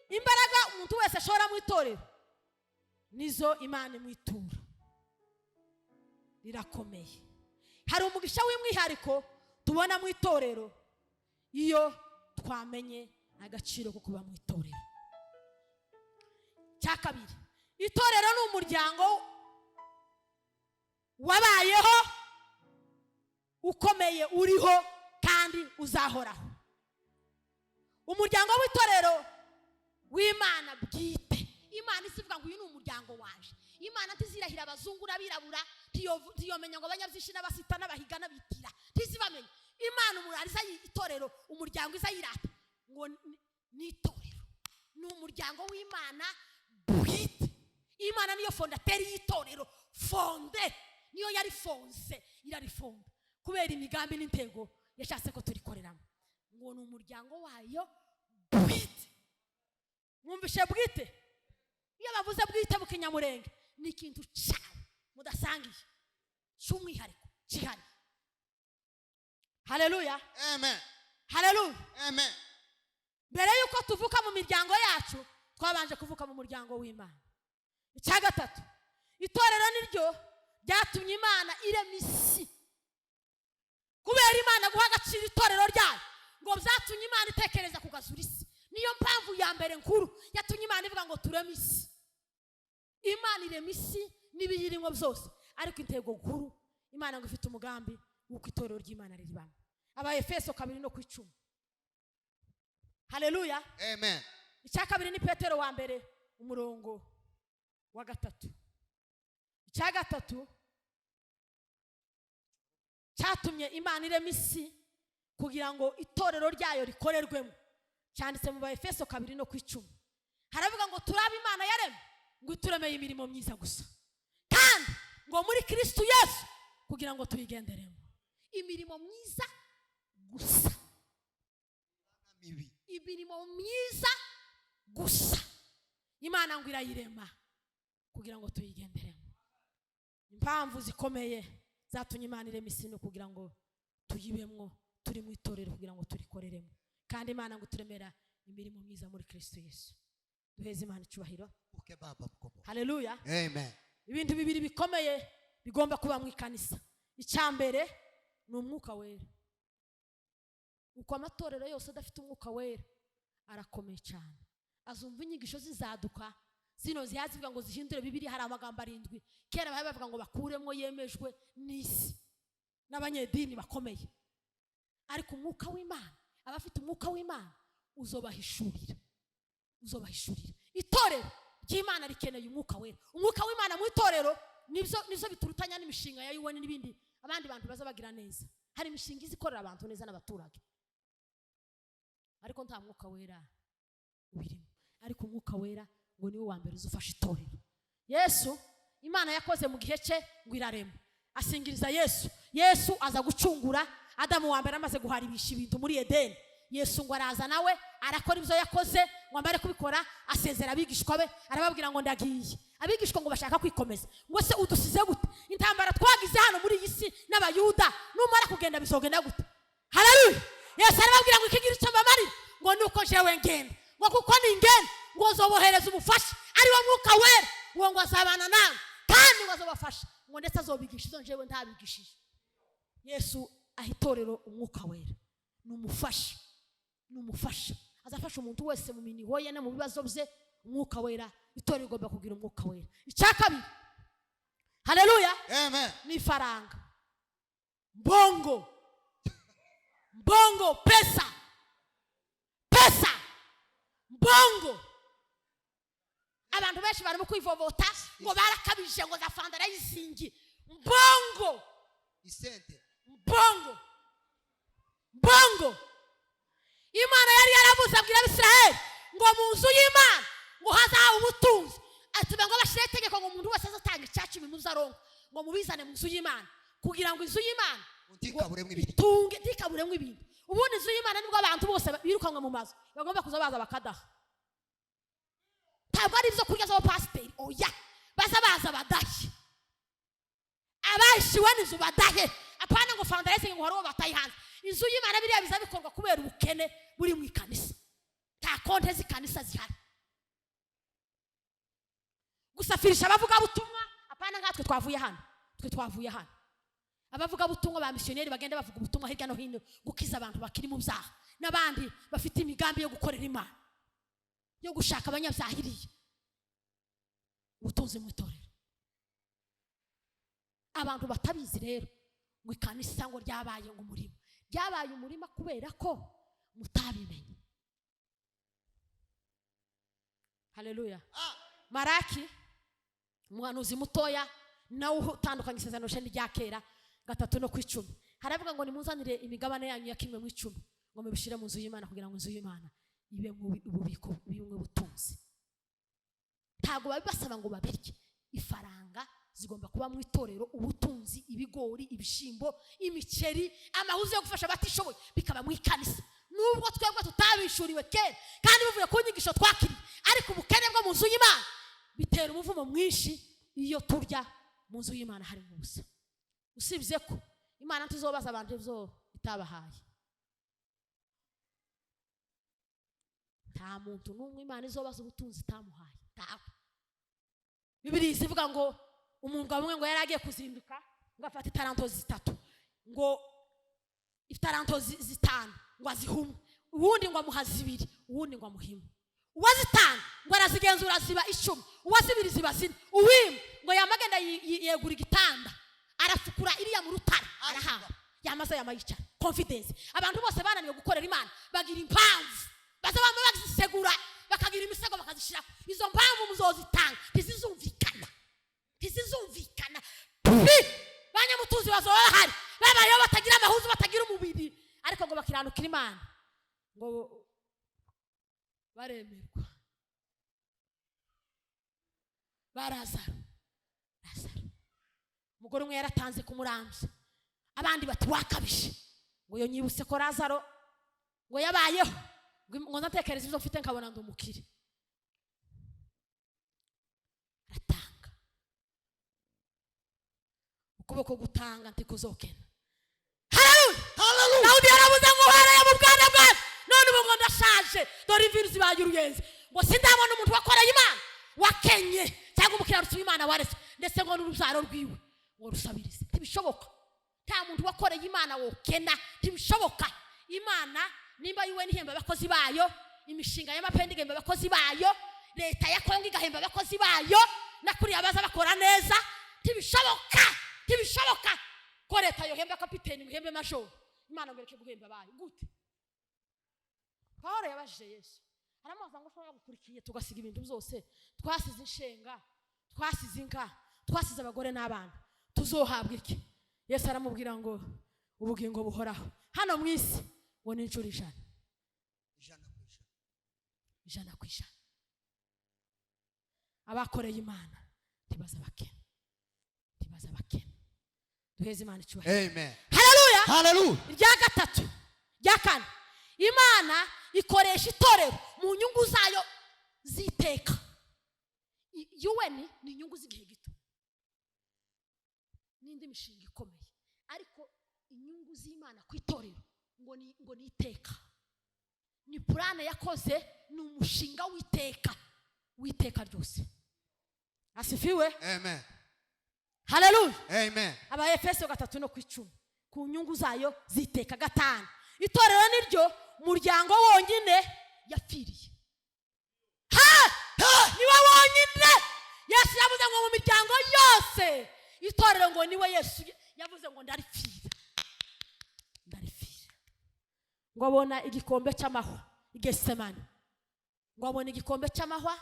imbaraga umuntu wese ashora mu itorero nizo Imana imwitura. Rirakomeye. Hari umugisha w'umwihariko tubona mu itorero iyo twamenye agaciro ko kuba mu itorero. Cya kabiri, itorero ni umuryango wabayeho, ukomeye, uriho kandi uzahoraho. Umuryango w'itorero w'Imana bwite. Imana isivuga ngo uyu ni umuryango waje. Imana ntizirahira abazungu n'abirabura, ntiyomenya ngo abanyabyinshi n'abasita n'abahiga n'abitira, ntizibamenya. Imana umurari iza itorero, umuryango iza yirata ngo ni itorero, ni umuryango w'Imana bwite. Imana niyo fondateur y'itorero, fonde niyo yarifonze, irarifonda kubera imigambi n'intego yashatse ko turikoreramo. Ngo ni umuryango wayo bwite. Mwumvishe bwite? Iyo bavuze bwite mu Kinyamurenge, ni ikintu cyawe mudasangiye, cy'umwihariko, cyihariye. Haleluya! Amen. Haleluya! Amen. Mbere y'uko tuvuka mu miryango yacu, twabanje kuvuka mu muryango w'Imana. Icya gatatu, itorero niryo ryatumye Imana irema isi. Kubera Imana guha agaciro itorero ryayo, ngo byatumye Imana itekereza kugazura isi. Niyo mpamvu ya mbere nkuru yatumye Imana ivuga ngo tureme isi. Imana irema isi n'ibiyirimo byose, ariko intego nkuru, Imana ngo ifite umugambi. w'uko itorero ry'Imana riribamo. Abaefeso 2:10. Haleluya. Amen. Icya kabiri ni Petero wa mbere umurongo wa 3. Icya gatatu cyatumye Imana irema isi kugira ngo itorero ryayo rikorerwemo, cyanditse mu Baefeso 2:10. Haravuga ngo turabe Imana yaremye ngo ituremeye imirimo myiza gusa, kandi ngo muri Kristo Yesu kugira ngo tuyigenderemo. Imirimo myiza gusa, imirimo myiza gusa Imana ngo irayirema kugira ngo tuyigenderemo. Impamvu zikomeye zatumye Imana irema isi no kugira ngo tuyibemwo turi mu itorero, kugira ngo turikoreremo. Kandi Imana ngo turemera imirimo myiza muri Kristo Yesu. Duheze Imana icyubahiro. Haleluya. Amen. Ibintu bibiri bikomeye bigomba kuba mu ikanisa. Icya mbere ni umwuka wera. Uko amatorero yose adafite umwuka wera arakomeye cyane. Azumva inyigisho zizaduka zino zihazivuga ngo zihindure Bibiliya. Hari amagambo 7 kera bari bavuga ngo bakuremo yemejwe n'isi n'abanyedini bakomeye. Ariko umwuka w'Imana, abafite umwuka w'Imana uzobahishurira, uzobahishurira. Itorero ry'Imana rikeneye umwuka wera. Umwuka w'Imana mu itorero nibyo biturutanya n'imishinga ya UN n'ibindi abandi bantu baza bagira neza. Hari imishinga izikorera abantu neza n'abaturage, ariko nta mwuka wera ubirimo. Ariko umwuka wera ngo niwe wa mbere uzufasha itorero. Yesu Imana yakoze mu gihe cye ngo irarema, asingiriza Yesu. Yesu aza gucungura Adamu wa mbere amaze guharibisha ibintu muri Edeni. Yesu ngo araza nawe arakora ibyo yakoze, ngo amare kubikora asezera abigishwa be, arababwira ngo ndagiye. Abigishwa ngo bashaka kwikomeza, ngo se udusize gute? Intambara twagize hano muri iyi si n'Abayuda, numara kugenda bizogenda gute? Haleluya. Yesu arababwira ngo ikigira icyo mbamarira ngo nuko jewe ngenda, ngo kuko ningenda ngo nzobohereza umufasha ari wo mwuka wera, ngo azabana nawe kandi ngo azobafasha, ngo ndetse azobigisha izo njewe ntabigishije. Yesu aha itorero umwuka wera, ni umufasha, ni umufasha. Azafasha umuntu wese mu miniho ye no mu bibazo bye. Umwuka wera, itorero rigomba kugira umwuka wera. Icya kabiri, haleluya, amen, ni ifaranga. Mbongo, mbongo, pesa, pesa, mbongo. Abantu benshi barimo kwivovota ngo barakabije, ngo za fanda arayizingi. Mbongo, isente, mbongo, mbongo. Imana yari yaravuze abwira Abisirayeli ngo mu nzu y'Imana ngo hazabe ubutunzi. Ati ngo bashyire itegeko ngo umuntu wese azatanga icya 10 muzaronka, ngo mubizane mu nzu y'Imana, kugira ngo inzu y'Imana ntikaburemwe ibintu, itunge, ntikaburemwe ibintu. Ubundi inzu y'Imana nibwo abantu bose birukanwe mu mazu bagomba kuza baza bakadaha. Ntabwo ari ibyo kurya z'abapasiteri, oya, baza baza badahe. Abahishiwe n'inzu badahe, apana ngo fundraising ngo hari uwo batayihanze. Inzu y'Imana biriya biza bikorwa kubera ubukene buri mu ikanisa. Nta konte z'ikanisa zihari. Gusafirisha abavugabutumwa, apana nkatwe twavuye hano, twe twavuye hano. Abavugabutumwa ba missionnaire bagenda bavuga ubutumwa hirya no hino, gukiza abantu bakiri mu byaha n'abandi bafite imigambi yo gukorera Imana, yo gushaka abanyabyahiriye. Ubutunzi mu itorero. Abantu batabizi rero ngo ikanisa ngo ryabaye ngo umurima, ryabaye umurima kubera ko mutabimenye. Haleluya. Maraki umuhanuzi mutoya nawe utandukanye isezerano rishya n'irya kera 3:10, haravuga ngo nimuzanire imigabane yanyu ya 1/10 ngo mubishire mu nzu y'Imana, kugira ngo inzu y'Imana ibe mu ububiko bimwe butunzi. Ntabwo babibasaba ngo babirye. Ifaranga zigomba kuba mu itorero, ubutunzi, ibigori, ibishimbo, imiceri, amahuzo yo gufasha abatishoboye bikaba mu ikanisa. Nubwo twebwe tutabishuriwe kera kandi bivuye ku nyigisho twakiriye, ariko ubukene bwo mu nzu y'Imana bitera umuvumo mwinshi. Iyo turya mu nzu y'Imana harimo ubusa. Usibye ko Imana ntizobaza abantu ibyo itabahaye. Nta muntu n'umwe Imana izobaza ubutunzi itamuhaye, ntawe. Bibiliya ivuga ngo umugabo umwe ngo yari agiye kuzinduka ngo afate itaranto 3, ngo itaranto 5 ngo azihumwe, uwundi ngo amuha 2, uwundi ngo amuhimwe. Uwa 5 ngo arazigenzura ziba 10, uwa 2 ziba 4, uwimwe ngo yamagenda yegura igitanda arafukura iriya mu rutare arahamba. Yamaze yamayicara confidence. Abantu bose bananiwe gukorera Imana bagira impamvu, baza bama bazisegura, bakagira imisego bakazishyiraho. Izo mpamvu muzozitanga, ntizizumvikana, ntizizumvikana. Pi! Banyamutuzi bazoba bahari, babayeho batagira amahuzu, batagira umubiri, ariko ngo bakiranukira Imana, ngo baremerwa. Ba Lazaro, Lazaro, umugore umwe yaratanze kumurambya, abandi bati: "Wakabije." Ngo iyo nyibutse ko Lazaro ngo yabayeho, ngo ndatekereza ibyo mfite nkabona ndi umukire. Aratanga. Ukuboko gutanga ntikuzokena. Haleluya! Dawudi yarabuze ngo: "Uhereye mu bwana bwanjye, none ubu ngo ndashaje, dore imvi zibaye uruyenzi, ngo sindabona umuntu wakoreye Imana wakenye, cyangwa umukiranutsi w'Imana waretse, ndetse ngo n'urubyaro rwiwe ngo rusabirize." Ntibishoboka. Nta muntu wakoreye Imana wokena, ntibishoboka. Imana nimba yiwe nihemba abakozi bayo, imishinga y'amapenda igahemba abakozi bayo, leta ya Kongo igahemba abakozi bayo, na kuriya baza bakora neza. Ntibishoboka, ntibishoboka ko leta yohemba kapiteni ngo ihembe majoro, Imana ngo ireke guhemba abayo. Gute? Pawulo yabajije Yesu, aramubaza ngo: "Ushobora gukurikiye tugasiga ibintu byose, twasize inshenga, twasize inka, twasize abagore n'abana, tuzohabwa iki?" Yesu aramubwira ngo: "Ubugingo buhoraho hano mu isi." Ngo ni inshuro 100. 100%. 100%. Abakoreye Imana ntibaza bakena, ntibaza bakena. Duheze Imana icyubahiro. Amen. Haleluya! Hallelujah. Irya gatatu, rya kane: Imana ikoresha itorero mu nyungu zayo z'iteka. UN ni inyungu z'igihe gito n'indi mishinga ikomeye, ariko inyungu z'Imana ku itorero ngo ni iteka, ni plan yakoze, ni umushinga w'iteka, w'iteka ryose. Asifiwe! Amen. Haleluya! Amen. Abaefeso 3:10, ku nyungu zayo ziteka. Gatanu: itorero niryo muryango wonyine yapfiriye. Ha! Niwe wonyine. Yesu yavuze ngo mu miryango yose, itorero ngo niwe Yesu yavuze ngo: "Ndaripfira, ndaripfira." Ngo abona igikombe cy'amahwa i Getsemani, ngo abona igikombe cy'amahwa,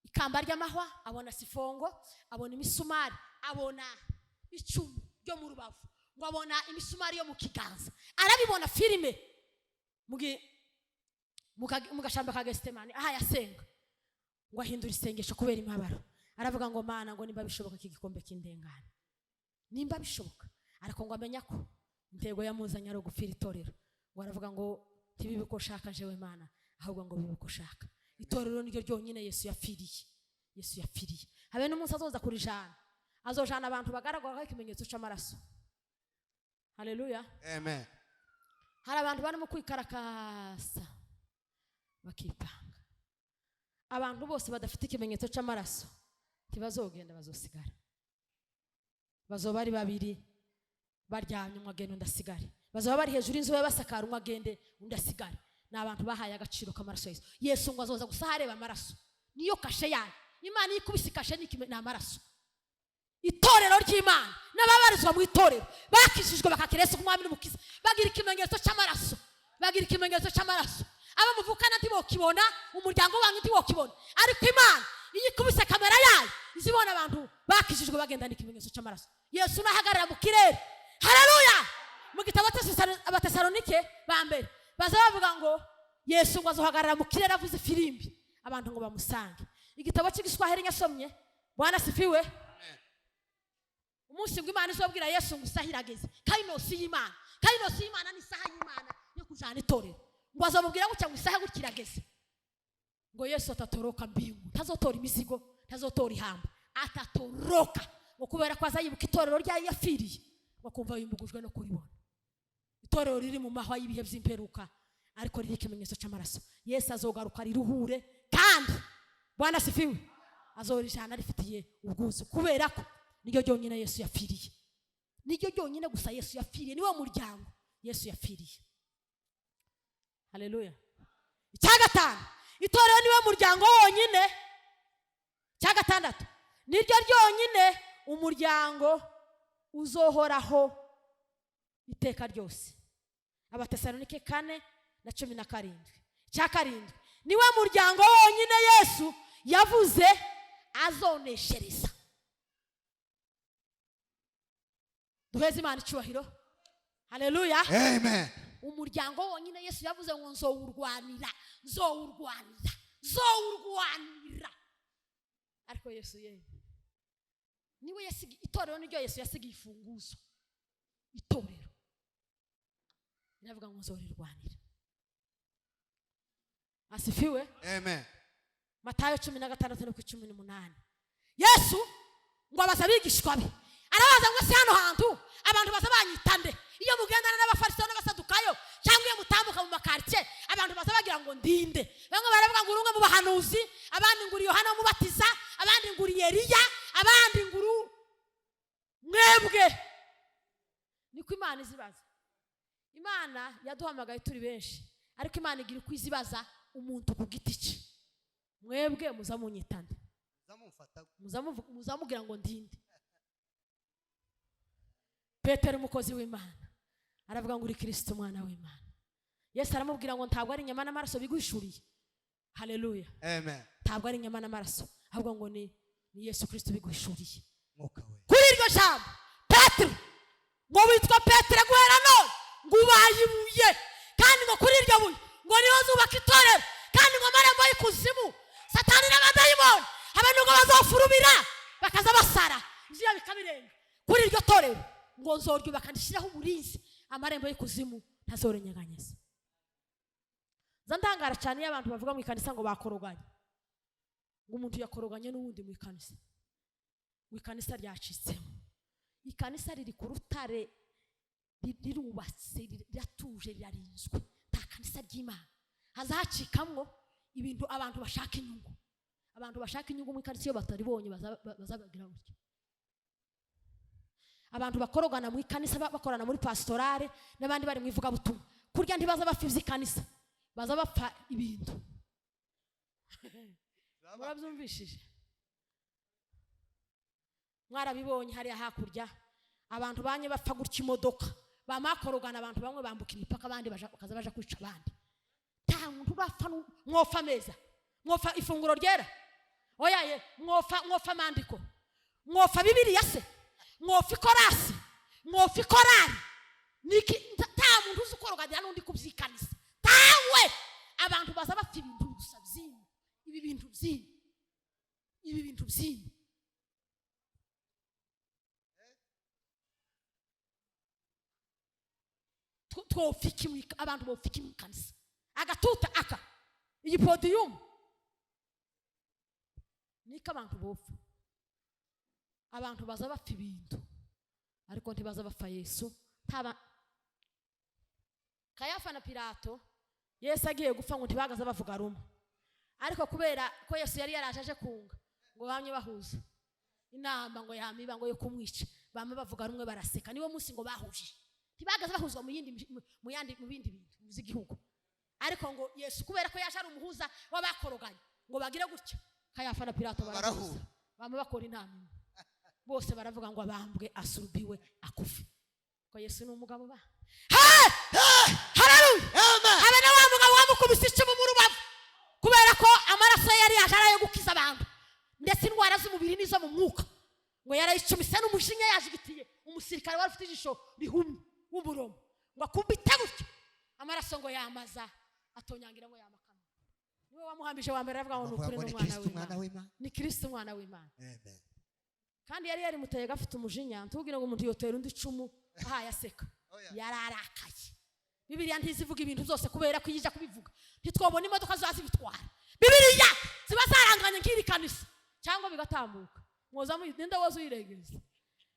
ikamba ry'amahwa, abona sifongo, abona imisumari, abona icumu ryo mu rubavu, ngo abona imisumari yo mu kiganza. Arabibona filime mu gashamba ka Gesitemani aha yasenga. Ngo ahindura isengesho kubera imibabaro, aravuga ngo: "Mana," ngo, "nimba bishoboka, iki gikombe kindengane, nimba bishoboka." Ariko ngo amenya ko intego yamuzanye ari ugupfira itorero. Ngo aravuga ngo: "Ntibibe uko ushaka jewe Mana, ahubwo ngo bibe uko ushaka." Itorero niryo ryonyine Yesu yapfiriye, Yesu yapfiriye. Habe n'umunsi azoza kurijana, azojana abantu bagaragaraho ikimenyetso cy'amaraso. Haleluya! Amen. Hari abantu barimo kwikarakasa bakipanga. Abantu bose badafite ikimenyetso cy'amaraso ntibazogenda, bazosigara. Bazoba ari babiri baryamye, umwe agenda undi asigare. Bazaba bari hejuru y'inzu basakara, umwe agende undi asigare. Ni abantu bahaye agaciro k'amaraso Yesu. Yesu ngo azoza gusa areba amaraso, niyo kashe yayo. Imana iyo ikubise ikashe ni amaraso. Itorero ry'Imana n'ababarizwa mu itorero bakijijwe, bakakira Yesu nk'umwami n'umukiza, bagira ikimenyetso cy'amaraso, bagira ikimenyetso cy'amaraso. Abo muvukana ntibokibona, umuryango wanyu ntiwokibona, ariko Imana iyo ikubise kamera yayo izibona abantu bakijijwe bagendana ikimenyetso cy'amaraso. Yesu nahagarara mu kirere, haleluya, mu gitabo Abatesalonike ba mbere baza bavuga ngo Yesu ngo azohagarara mu kirere avuze ifirimbi, abantu ngo bamusange. Igitabo cy'Igiswahili nyasomye. Bwana sifiwe! Umunsi ngo Imana izobwira Yesu ngo isaha irageze, kainos y'Imana. Kainos y'Imana ni isaha y'Imana yo kujana itorero. Ngo azamubwira gutya ngo: "Isaha gutya irageze." Ngo Yesu atatoroka mbingu, ntazotora imizigo, ntazotora ihamba, atatoroka, ngo kubera ko azayibuka itorero ryayo yapfiriye, ngo akumva yumbugujwe no kuribona. Itorero riri mu mahwa y'ibihe by'imperuka, ariko riri ikimenyetso cy'amaraso, Yesu azogaruka riruhure. Kandi Bwana sifiwe, azorijana rifitiye ubwuzu, kubera ko niryo ryonyine Yesu yapfiriye, niryo ryonyine gusa Yesu yapfiriye, niwo muryango Yesu yapfiriye. Haleluya! Icya gatanu: itorero niwe muryango wonyine. Icya gatandatu: niryo ryonyine umuryango uzohoraho. Iteka ryose. Abatesalonike 4:17. Icya karindwi, niwe muryango wonyine Yesu yavuze azoneshereza. Duheze Imana icyubahiro. Haleluya. Amen. Umuryango wonyine Yesu yavuze ngo nzowurwanira, nzowurwanira, nzowurwanira. Ariko Yesu yewe niwe yasigiye itorero, niryo Yesu yasigiye ifunguzo. Itorero riravuga ngo nzorirwanira. Asifiwe. Amen. Matayo 16:18. Yesu ngo abaza abigishwa be, arabaza ngo se hano hantu abantu baza banyita nde? Iyo mugendana n'abafarisayo n'abasadukayo, cyangwa iyo mutambuka mu makaritsiye, abantu baza bagira ngo ndinde? Bamwe baravuga ngo uri umwe mu bahanuzi, abandi ngo uri Yohana umubatiza, abandi ngo uri Eliya, abandi ngo uri mwebwe. Niko Imana izibaza. Imana yaduhamagaye turi benshi, ariko Imana igira uko izibaza umuntu ku giti cye. Mwebwe muza munyita nde? Muza mubwira ngo ndinde? Petero umukozi w'Imana aravuga ngo uri Kristo umwana w'Imana. Yesu aramubwira ngo ntabwo ari inyama n'amaraso biguhishuriye. Haleluya. Amen. Ntabwo ari inyama n'amaraso, ahubwo ngo ni Yesu Kristo biguhishuriye. Mwuka we. Kuri iryo jambo Petero ngo witwa Petero guhera none, ngo ubaye ibuye, kandi ngo kuri iryo buye ngo niho zubaka itorero, kandi ngo amarembo y'ikuzimu, Satani n'abadayimoni habe nubwo bazofurubira bakaza basara ibyo bikabirenga, kuri iryo torero ngo nzoryubaka ndishyiraho umurinzi, amarembo y'ikuzimu ntazorenyeganyeza. Nza ndangara cyane iyo abantu bavuga mu ikanisa ngo bakoroganye, ngo umuntu yakoroganye n'uwundi mu ikanisa, ngo ikanisa ryacitsemo. Ikanisa riri ku rutare, rirubatse, riratuje, rirarinzwe. Nta kanisa ry'Imana hazacikamwo ibintu. Abantu bashaka inyungu, abantu bashaka inyungu mu ikanisa, iyo bataribonye bazabagira gutya. Abantu bakorogana mu ikanisa, bakorana muri pastorale n'abandi bari mu ivugabutumwa, kurya ntibaza bapfa iby'ikanisa, baza bapfa ibintu. Murabyumvishije, mwarabibonye hariya hakurya, abantu banye bapfa gutya imodoka, bamakorogana, abantu bamwe bambuka imipaka, abandi bakaza baja kwica abandi. Nta muntu urapfa mwofa ameza, mwofa ifunguro ryera, oya ye, mwofa amandiko, mwofa Bibiliya se, mwofa ikorasi, mwofa ikorari. Niki? Nta muntu uzi ukoroganira n'undi kubyikanisa, tawe. Abantu baza bapfa ibintu gusa byinshi, ibi bintu byinshi, ibi bintu byinshi. Twopfa iki abantu bopfa iki mu kanisa? Agatuta aka iyi podiyumu niko abantu bopfa. Abantu baza bapfa ibintu, ariko ntibaza bapfa Yesu. Ntaba Kayafa na Pilato, Yesu agiye gupfa ngo ntibagaze bavuga rumwe, ariko kubera ko Yesu yari yaraje aje kunga, ngo bamye bahuza inama, ngo yamiba ngo yo kumwica, bamwe bavuga rumwe, baraseka. Niwo munsi ngo bahuje, ntibagaze bahuzwa mu yindi mu yandi, mu bindi bintu by'igihugu, ariko ngo Yesu kubera ko yaje ari umuhuza w'abakoroganye, ngo bagire gutya, Kayafa na Pilato barahuza, bamwe bakora inama imwe, bose baravuga ngo abambwe, asurubiwe, akufe, ko Yesu ni umugabo ba. Haleluya. Amen. Habe na wa mugabo wamukubise icumu mu rubavu, kubera ko amaraso ye yari yaje ari ayo gukiza abantu ndetse indwara z'umubiri n'izo mu mwuka, ngo yarayicumise n'umujinya, yajigitiye umusirikare wari ufite ijisho rihumye w'umuromo, ngo akubite gutyo, amaraso ngo yamaza atonyangira, ngo yamakana. Niwe wamuhambije wa mbere, aravuga ngo ni Bavuga ukuri ngo ni ni umwana Kristo umwana w'Imana, w'Imana. Ni Kristo umwana w'Imana. Amen. Kandi yari yarimuteye gafite umujinya. Ntubwire ngo umuntu yotera undi icumu ahaye aseka. Oya. Yararakaye. Bibiliya ntizivuga ibintu byose, kubera ko iyo ijya kubivuga ntitwabona imodoka ziba zibitwara. Bibiliya ziba zaranganye nk'iri kanisa cyangwa bigatambuka, mwoza ninde woza uyiregereza?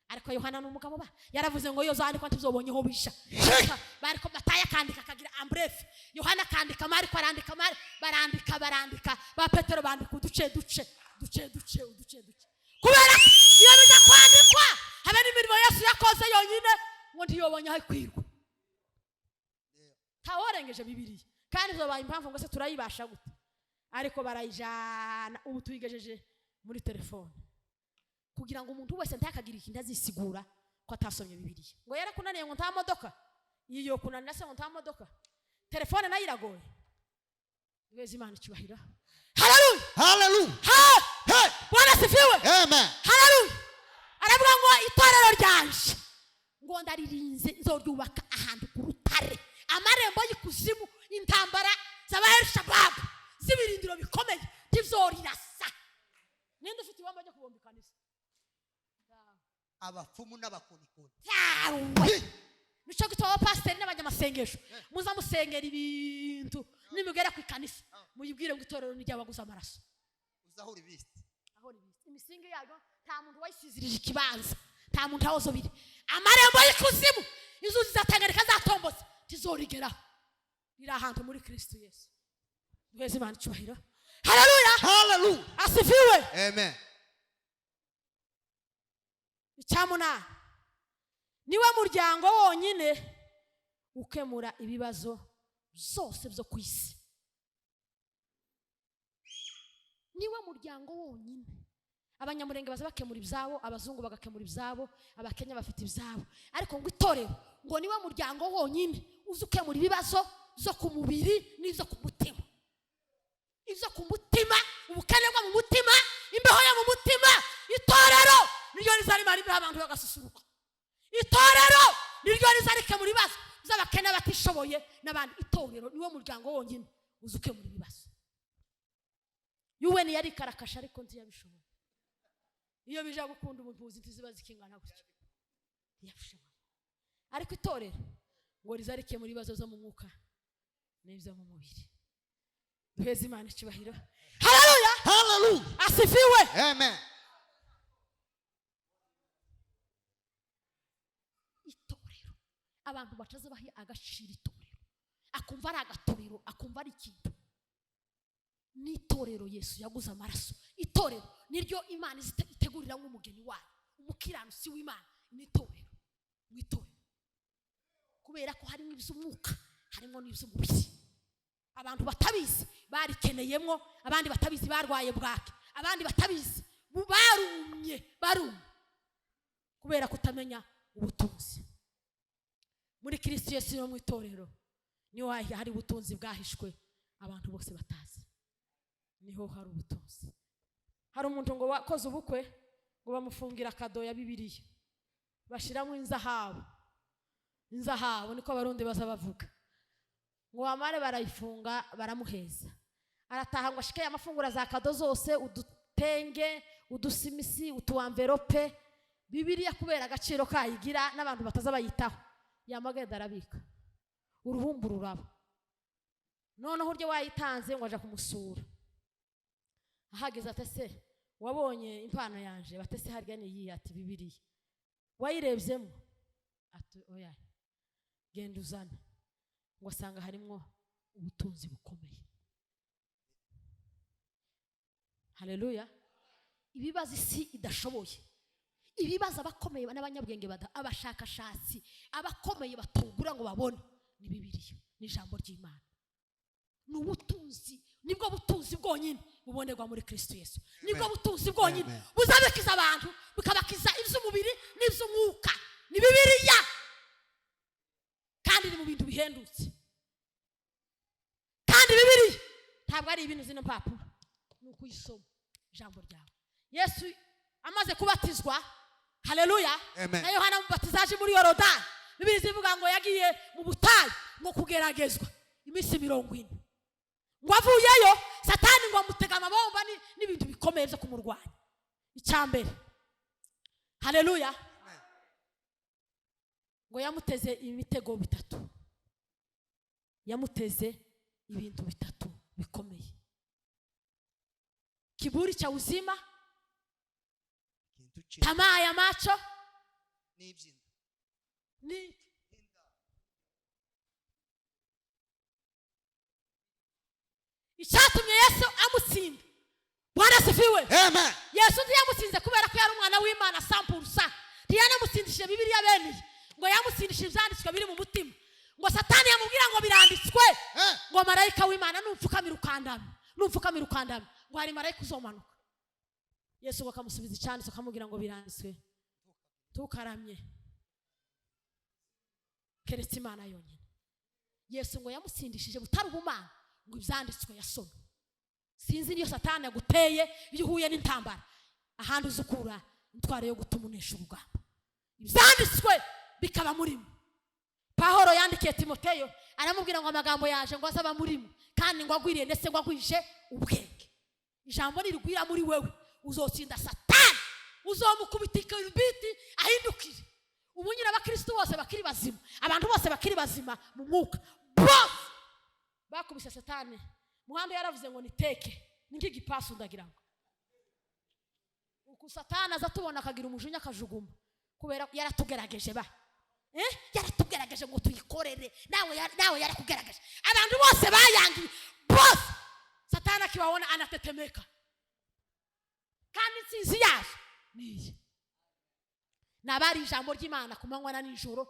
Ariko Yohana ni umugabo ba yaravuze ngo iyo zandikwa ntizobonyeho bisha. Bariko Matayo akandika akagira en bref, Yohana akandika, Mariko arandika, barandika, barandika, ba Petero bandika uduce duce duce duce uduce duce, kubera ko iyo bijya kwandikwa habe n'imirimo Yesu yakoze yonyine ngo ntiyobonye aho ikwirwa. Ntaworengeje Bibiliya, kandi zobaye impamvu ngo se turayibasha gute? Ariko barayijana, ubu tuyigejeje muri telefone kugira ngo umuntu wese ntakagira ikintu azisigura. Ko atasomye Bibiliya ngo yarakunaniye ngo nta modoka iyo kunanira se ngo nta modoka, telefone nayo iragoye. Duheze Imana icyubahiro. Haleluya! Hallelujah. Ha! Hey. Bwana sifiwe! Amen. Haleluya! Aravuga ngo itorero ryanje ngo ndaririnze, nzoryubaka ahantu ku rutare, amarembo y'ikuzimu, intambara z'abaherishababu z'ibirindiro bikomeye ntizorirasa. Ninde ufite ibomba ryo kubomba ikanisa? Abapfumu n'abakonikoni. Yawe, nicyo gituma abapasiteri n'abanyamasengesho muza musengera ibintu, nimugera ku ikanisa muyibwire ngo itorero ni ry'abaguze amaraso. Uzahora ibisite. Aho ribitse imisingi yayo, nta muntu wayisizirije ikibanza, nta muntu aho biri. Amarembo y'ikuzimu, inzuzi za Tanganyika zatombotse, ntizorigeraho, riri ahantu muri Kristo Yesu. Duheze Imana icyubahiro. Haleluya! Hallelujah. Asifiwe! Amen. Icyamunani, niwe muryango wonyine ukemura ibibazo byose byo ku isi. Niwe muryango wonyine. Abanyamurenge baza bakemura ibyabo, abazungu bagakemura ibyabo, Abakenya bafite ibyabo, ariko ngo itorero ngo niwe muryango wonyine uzi ukemura ibibazo byo ku mubiri n'ibyo ku mutima. Ibyo ku mutima, ubukene bwo mu mutima, imbeho yo mu mutima, itorero niryo rizarimara imbeho, abantu bagasusuruka. Itorero niryo rizarikemura ibibazo by'abakene, batishoboye n'abandi. Itorero niwo muryango wonyine uzi ukemura ibibazo. UN yari ikarakasha, ariko ntiyabishoboye. Iyo bija gukunda ubumpuzi ntiziba zikingana gutya, ntiyabishoboye. Ariko itorero ngo rizarikemura ibibazo byo mu mwuka n'ibyo mu mubiri. Duheze Imana icyubahiro. Haleluya! Hallelujah. Asifiwe! Amen. Itorero, abantu bataza baha agaciro itorero, akumva ari agatorero, akumva ari ikintu. N'itorero Yesu yaguze amaraso, itorero niryo Imana itegurira nk'umugeni wayo, umukiranutsi w'Imana n'itorero. Mu itorero, kubera ko harimo iby'umwuka, harimo n'iby'umubiri, abantu batabizi barikeneyemo, abandi batabizi barwaye bwake, abandi batabizi barumye, barumye kubera kutamenya ubutunzi muri Kristo Yesu. No mu itorero niho hari ubutunzi bwahishwe abantu bose batazi, niho hari ubutunzi. Hari umuntu ngo wakoze ubukwe, ngo bamufungira akado ya Bibiliya, bashyiramo inzahabu. Inzahabu niko Abarundi baza bavuga. Ngo bamare barayifunga, baramuheza, arataha ngo ashike amafunguro za kado zose, udutenge, udusimisi, utuamverope. Bibiliya kubera agaciro kayigira n'abantu bataza bayitaho, yamagenda arabika, uruhumbu ruraba. Noneho uryo wayitanze ngo aja kumusura, ahageze ati: "Se wabonye impano yanje?" Batese: "Harya ni iyi?" Ati: "Bibiliya wayirebyemo?" Ati: "Oya, genda uzane." Ngo asanga harimwo ubutunzi bukomeye. Haleluya! Ibibazo isi idashoboye, ibibazo abakomeye n'abanyabwenge abashakashatsi abakomeye batugura ngo babone, ni Bibiliya, ni ijambo ry'Imana, ni ubutunzi. Nibwo butunzi bwonyine bubonerwa muri Kristo Yesu, nibwo Amen. butunzi bwonyine Amen. buzabikiza abantu, bukabakiza iby'umubiri n'iby'umwuka, ni Bibiliya. Kandi ni mu bintu bihendutse. Kandi Bibiliya ntabwo ari ibintu zino mpapuro, ni ukuyisoma, ijambo ryawe. Yesu amaze kubatizwa, haleluya, Amen. na Yohana Mubatiza aje muri Yorodani, Bibiri zivuga ngo yagiye mu butayu ngo kugeragezwa iminsi 40. Ngo avuyeyo, Satani ngo amutega amabomba n'ibintu bikomeye byo kumurwanya. Icya mbere, haleluya, Amen. ngo yamuteze imitego bitatu, yamuteze ibintu bitatu bikomeye: kiburi cha uzima, Ikintu cye tamaa ya macho n'iby'inda. Ni Inda. Icyatumye Yesu amutsinda, Bwana asifiwe, Amen. Yesu ntiyamutsinze kubera ko yari umwana w'Imana sampurusa, ntiyanamutsindishije Bibiliya bene iyi, ngo yamutsindishije ibyanditswe biri mu mutima. Ngo Satani yamubwira ngo biranditswe ngo marayika w'Imana numfukamira ukandamya, numfukamira ukandamya, ngo hari marayika uzomanuka. Yesu ngo akamusubiza icyanditswe, akamubwira ngo biranditswe, tukaramye. Keretse Imana yonyine. Yesu ngo yamutsindishije butari ubumana, ngo ibyanditswe yasomye. Sinzi niyo Satani yaguteye, iyo uhuye n'intambara, ahandi uzukura intwaro yo gutuma unesha urugamba, ibyanditswe bikaba murimo. Pahoro yandikiye Timoteyo aramubwira ngo amagambo yaje ngo azaba murimo, kandi ngo agwiriye, ndetse ngo agwije ubwenge. Ijambo nirigwira muri wewe, uzotsinda Satani, uzomukubita ikibiti ahindukire. Ubu nyine abakristo bose bakiri bazima, abantu bose bakiri bazima mu mwuka, bose bakubise Satani. Muhanda yaravuze ngo niteke ni nk'igipasu, ndagira ngo uku Satani aza tubona akagira umujinya akajuguma, kubera yaratugerageje ba yaratugerageje ngo tuyikorere. Nawe yarakugerageje. Abantu bose bayangiye bose, Satani akibabona anatetemeka. Kandi intsinzi yazo niyi nabari ijambo ry'Imana ku manywa na nijoro.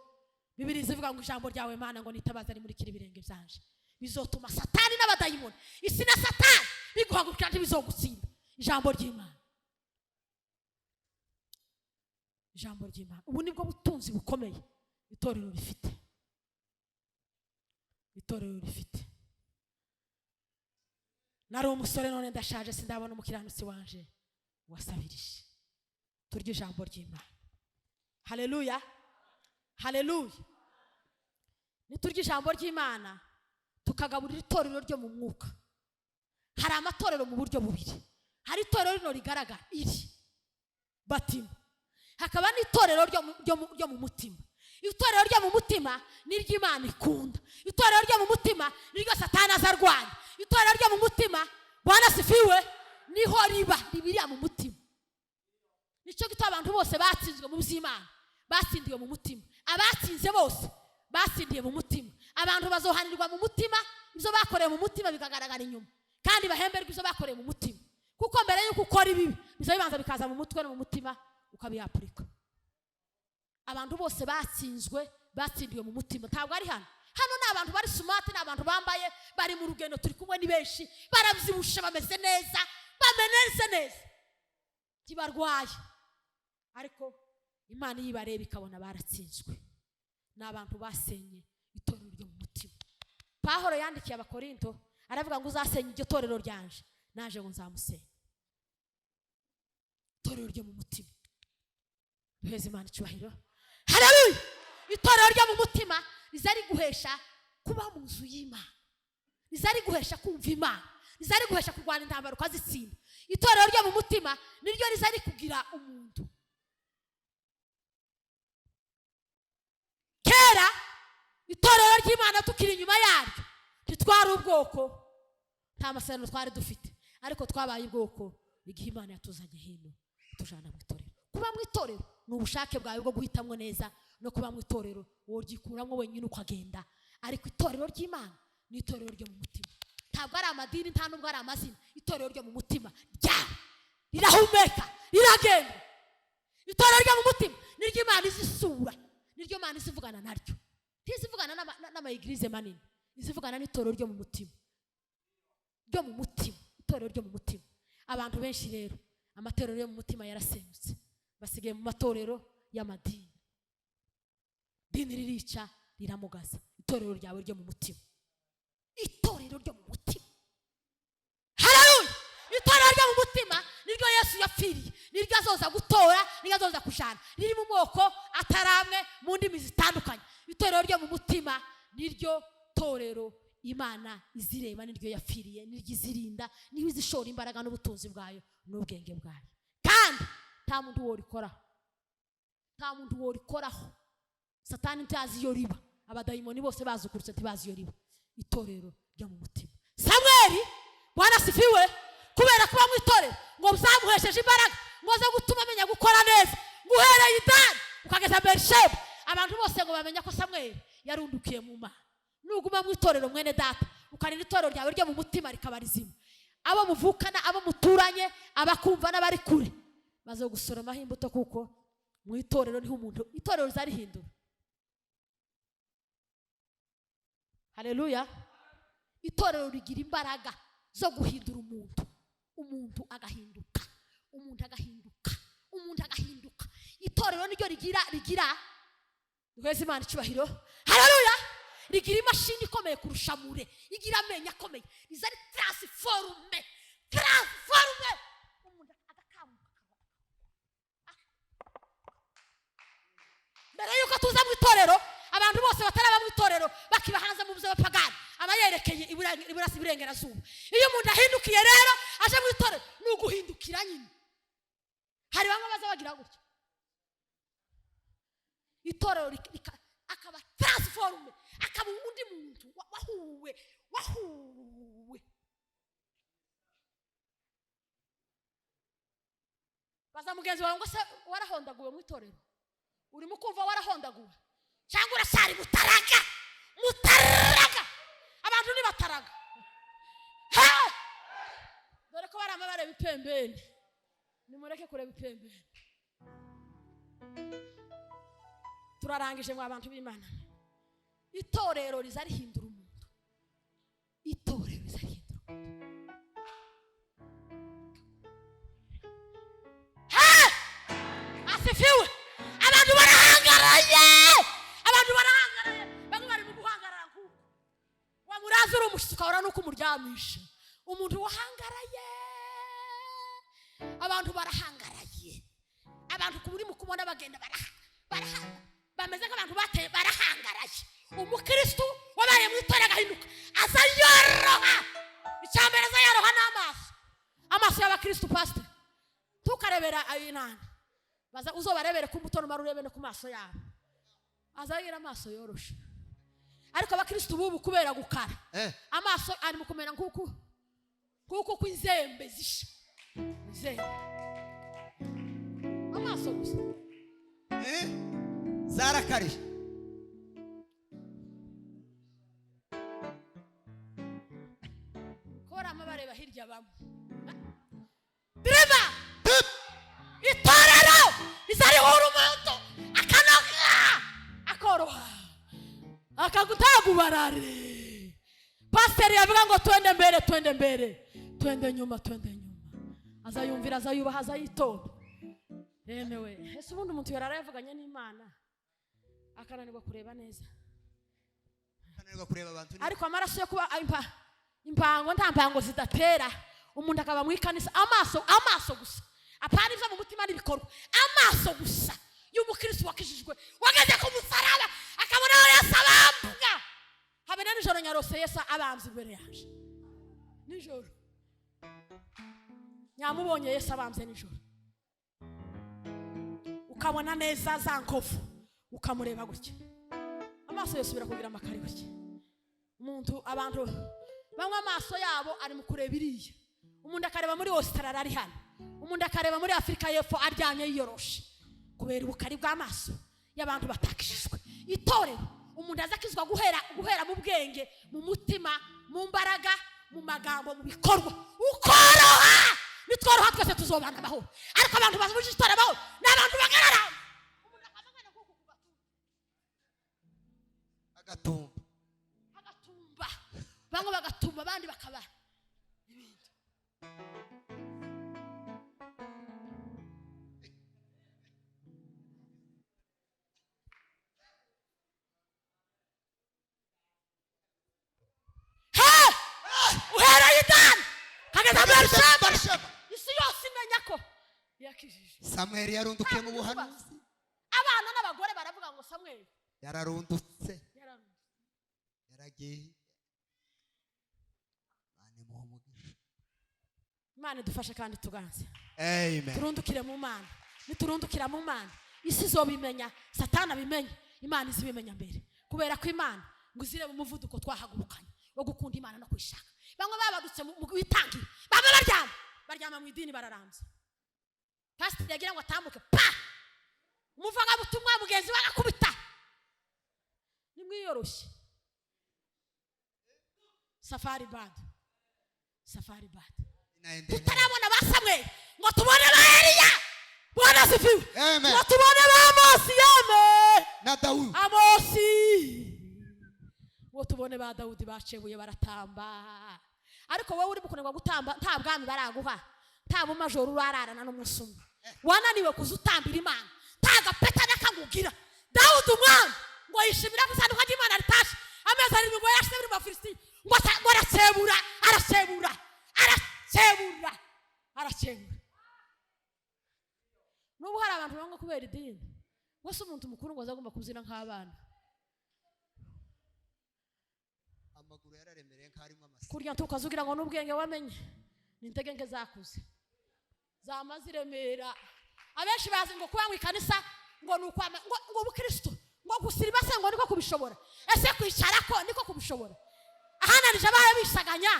Bibiri zivuga ngo ijambo ryawe Mana ngo nitabaza rimurikira ibirenge byanje. Bizotuma Satani n'abadayimoni, isi na Satani biguhagurukira, ntibizogutsinda. Ijambo ry'Imana, ijambo ry'Imana, ubu nibwo butunzi bukomeye itorero rifite, itorero rifite. Nari umusore none ndashaje, sindabona umukiranutsi wanje wasabirije. Turye ijambo ry'Imana. Haleluya, haleluya. Niturya ijambo ry'Imana tukagaburira itorero ryo mu mwuka. Hari amatorero mu buryo bubiri: hari itorero rino rigaragara iri batima, hakaba n'itorero ryo mu mutima. Itorero ryo mu mutima niryo Imana ikunda. Itorero ryo mu mutima niryo Satani azarwanya. Itorero ryo mu mutima, Bwana sifiwe, niho riba ribiriya mu mutima. Nicyo gituma abantu bose batsinzwe mu by'Imana batsindiwe mu mutima. Abatsinze bose batsindiye mu mutima. Abantu bazohanirwa mu mutima, ibyo bakoreye mu mutima bikagaragara inyuma, kandi bahemberwa ibyo bakoreye mu mutima. Kuko mbere y'uko ukora ibibi, biza bibanza bikaza mu mutwe no mu mutima, ukabiyapurika. Abantu bose batsinzwe batsindiwe mu mutima. Ntabwo ari hano. Hano ni abantu bari smart, ni abantu bambaye, bari mu rugendo, turi kumwe ni benshi, barabyibushe, bameze neza, bameze neza, ntibarwaye. Ariko Imana iyo ibareba ikabona baratsinzwe. Ni abantu basenye itorero ryo mu mutima. Pahoro yandikiye Abakorinto aravuga ngo uzasenye iryo torero ryanje, naje ngo nzamusenya. Itorero ryo mu mutima, duheze Imana icyubahiro. Haleluya. Itorero ryo mu mutima riza riguhesha kuba mu nzu y'Imana, riza riguhesha kumva Imana, riza riguhesha kurwana intambara ukazitsinda. Itorero ryo mu mutima niryo riza rikugira umuntu. Kera itorero ry'Imana tukiri inyuma yaryo ntitwari ubwoko, nta masezerano twari dufite, ariko twabaye ubwoko igihe Imana yatuzanye hino tujana mu itorero. Kuba mu itorero ni ubushake bwawe bwo guhitamwo neza, no kuba mu itorero woryikuramo wenyine ukagenda. Ariko itorero ry'Imana ni itorero ryo mu mutima. Ntabwo ari amadini, nta nubwo ari amazina. Itorero ryo mu mutima ryawe rirahumeka, riragenda. Itorero ryo mu mutima niryo Imana izisura, niryo Imana izivugana naryo. Ntizivugana n'amayigirize manini, izivugana n'itorero ryo mu mutima, ryo mu mutima, itorero ryo mu mutima. Abantu benshi rero amatorero yo mu mutima yarasenyutse, basigaye mu matorero y'amadini. Dini ririca, riramugaza. Itorero ryawe ryo mu mutima, itorero ryo mu mutima. Haleluya. Itorero ryo mu mutima niryo Yesu yapfiriye, niryo azoza gutora, niryo azoza kujana. Riri mu moko ataramwe, mu ndimi zitandukanye. Itorero ryo mu mutima niryo torero Imana izireba, niryo yapfiriye, niryo izirinda, niho izishora imbaraga n'ubutunzi bwayo n'ubwenge bwayo. Kandi nta muntu worikoraho, nta muntu worikoraho. Satani ntazi iyo riba, abadayimoni bose bazukurutse ntibazi iyo riba. Itorero ryo mu mutima. Samweli, Bwana sifiwe, kubera kuba mu itorero ngo byamuhesheje imbaraga, ngo aze gutuma amenya gukora neza, ngo uhereye i Dani ukageza Berisheba, abantu bose ngo bamenya ko Samweli yarundukiye mu Mana. Nuguma mu itorero mwene data, ukarinda itorero ryawe ryo mu mutima rikaba rizima, abo muvukana, abo muturanye, abakumva n'abari kure bazogusoromaho imbuto, kuko mu itorero niho umuntu, itorero rizarihindura. Haleluya. Itorero rigira imbaraga zo guhindura umuntu, umuntu agahinduka, umuntu agahinduka, umuntu agahinduka. Itorero niryo rigira duheze Imana icyubahiro. Haleluya! Rigira imashini ikomeye kurusha mure, igira amenyo akomeye, riza ari transforme, transforme umuntu agakamuka. Mbere yuko tuza mu itorero, abantu bose bataraba mu itorero bakiba hanze mu by'abapagani, aba yerekeye iburasi, iburengerazuba. Iyo umuntu ahindukiye rero aje mu itorero, ni uguhindukira nyine. Hari bamwe baza bagira gutya, itorero akaba transforme, akaba undi muntu wahuwe, wahuwe. Baza mugenzi wawe ngo: "Se warahondaguwe mu itorero? Urimo kumva warahondaguwe cyangwa uracyari mutaraga?" Mutaraga, abantu nibataraga. Ha! Dore ko barama bareba ipembeni. Nimureke kureba ipembeni. Turarangije mwa abantu b'Imana. Itorero riza rihindura umuntu, itorero riza rihindura umuntu. Ha! Asifiwe! Abantu barahangaraye, abantu barahangaraye. Bamwe bari mu guhangarara nk'uko wamuraza uri umushyitsi, ukabona n'uko umuryamisha umuntu wahangaraye. Abantu barahangaraye, abantu ku muri mu kubona bagenda bameze nk'abantu bateye, barahangaraye. Umukristu wabaye mu itorero agahinduka aza yoroha. Icya mbere aza yoroha n'amaso, amaso y'abakristu. Pasiteri, tukarebera ayinani baza, uzobarebere ku mbuto, numara urebe no ku maso yabo, azagira amaso yoroshe. Ariko abakristu b'ubu, kubera gukara, amaso ari mu kumera nk'uku kw'inzembe zisha inzembe, amaso gusa. Zarakarije. Korama bareba hirya bamwe dirima. Itorero rizarihura umuntu akanoga, akoroha, akagutagubarare. Pasiteri yavuga ngo: "Twende mbere, twende mbere, twende nyuma, twende nyuma," azayumvira, azayubaha, azayitonda yemewe. Ese ubundi umuntu yarara yavuganye n'Imana akananirwa kureba neza? Ananirwa kureba abantu. Ariko amaraso yo kuba impango, nta mpango zidatera. Umuntu akaba mu ikanisa, amaso, amaso gusa, apana ibyo mu mutima n'ibikorwa, amaso gusa y'umukristo wakijijwe, wageze ku musaraba, akabona aho Yesu abambwa. Habe na nijoro nyarose Yesu abambye imbere yaje nijoro, nyamubonye Yesu abambye nijoro, ukabona neza za nkovu, ukamureba gutya, amaso yose birakugira amakari gutya. Umuntu, abantu bamwe amaso yabo ari mu kureba iriya, umuntu akareba muri Australia ari hano, umuntu akareba muri Afurika y'Epfo aryamye yiyoroshe, kubera ubukari bw'amaso y'abantu batakijijwe. Itorero, umuntu aza akizwa guhera mu bwenge, mu mutima, mu mbaraga, mu magambo, mu bikorwa, ukoroha. Nitworoha twese tuzobana amahoro. Ariko abantu bazabujije itorero amahoro ni abantu bagarara, umuntu akavugana nk'uku ku gatuza. Agatumba. Agatumba, bamwe bagatumba, abandi bakaba ibindi. He! Uhereye i Dani kageza Beerisheba, Barisheba. isi yose imenya ko yakijije. Samweli yarundukiye mu buhanuzi. Abana n'abagore baravuga ngo: "Samweli yararundutse." Yararundutse. Yaragiye. Imana imuhe umugisha. Imana idufashe kandi tuganze. Amen. Turundukire mu Mana. Niturundukira mu Mana, isi izobimenya, Satani abimenye, Imana izibimenya mbere, kubera ko Imana ngo izirebe umuvuduko twahagurukanye wo gukunda Imana no kuyishaka. Bamwe babadutse mu witangira, bamwe baryama mu idini, bararambye. Pasiteri yagira ngo atambuke, pa, umuvugabutumwa mugenzi we agakubita. Nimwiyoroshye, safari bado, safari bado. Inaendelea. Tutarabona ba Samweli ngo tubone ba Eliya. Bwana asifiwe. Amen. Ngo tubone ba Amosi, yeme. Na Dawudi. Amosi, ngo tubone ba Dawudi bacebuye baratamba. Ariko wowe uri kunanirwa gutamba, nta bwami baraguha, nta bumajoro urararana n'umunsi umwe, wananiwe kuza utambira Imana, nta gapeta n'akagugira. Dawudi umwami ngo Ngo yishimira ko isanduku ry'Imana ritashe amezi 7 ngo yarashe muri Bafilisitiya, ngo arasebura arasebura arasebura arasebura. N'ubu hari abantu banga kubera idini. Wese umuntu mukuru ngo azagomba kubyina nk'abana. Amaguru yararemereye nk'arimo amase. Kurya tukazugira ngo n'ubwenge wamenye ni intege nke zakuze zamaze iremera. Abenshi bazi ngo kuba mu ikanisa ngo ni ukwama, ngo ubukristo ngo gusiriba se ngo niko kubishobora. Ese kwicara ko niko kubishobora? Ahananije abaye bisaganya,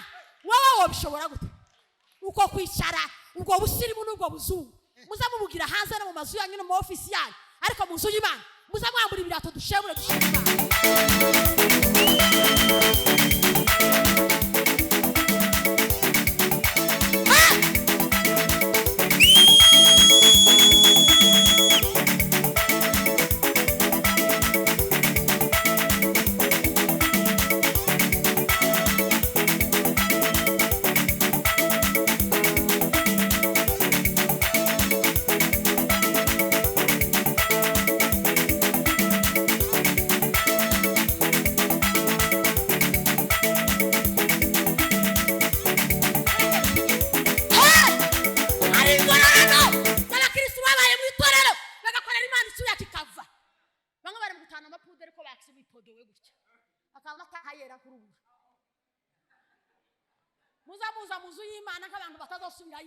wowe wobishobora gute? Uko kwicara ubwo busirimu n'ubwo buzungu muza mubugira hanze no mu mazu yanyu no mu ofisi yanyu, ariko mu nzu y'Imana muza mwambura ibirato dushebure dushima Imana. Hari ingororano z'abakristo babaye mu itorero bagakorera Imana icyuya kikava. Bamwe bari mu gutana amapude ariko bakise bipodowe gutya, akaba amataha yera nk'urubura. Muza muza mu nzu y'Imana nk'abantu batazosubirayo.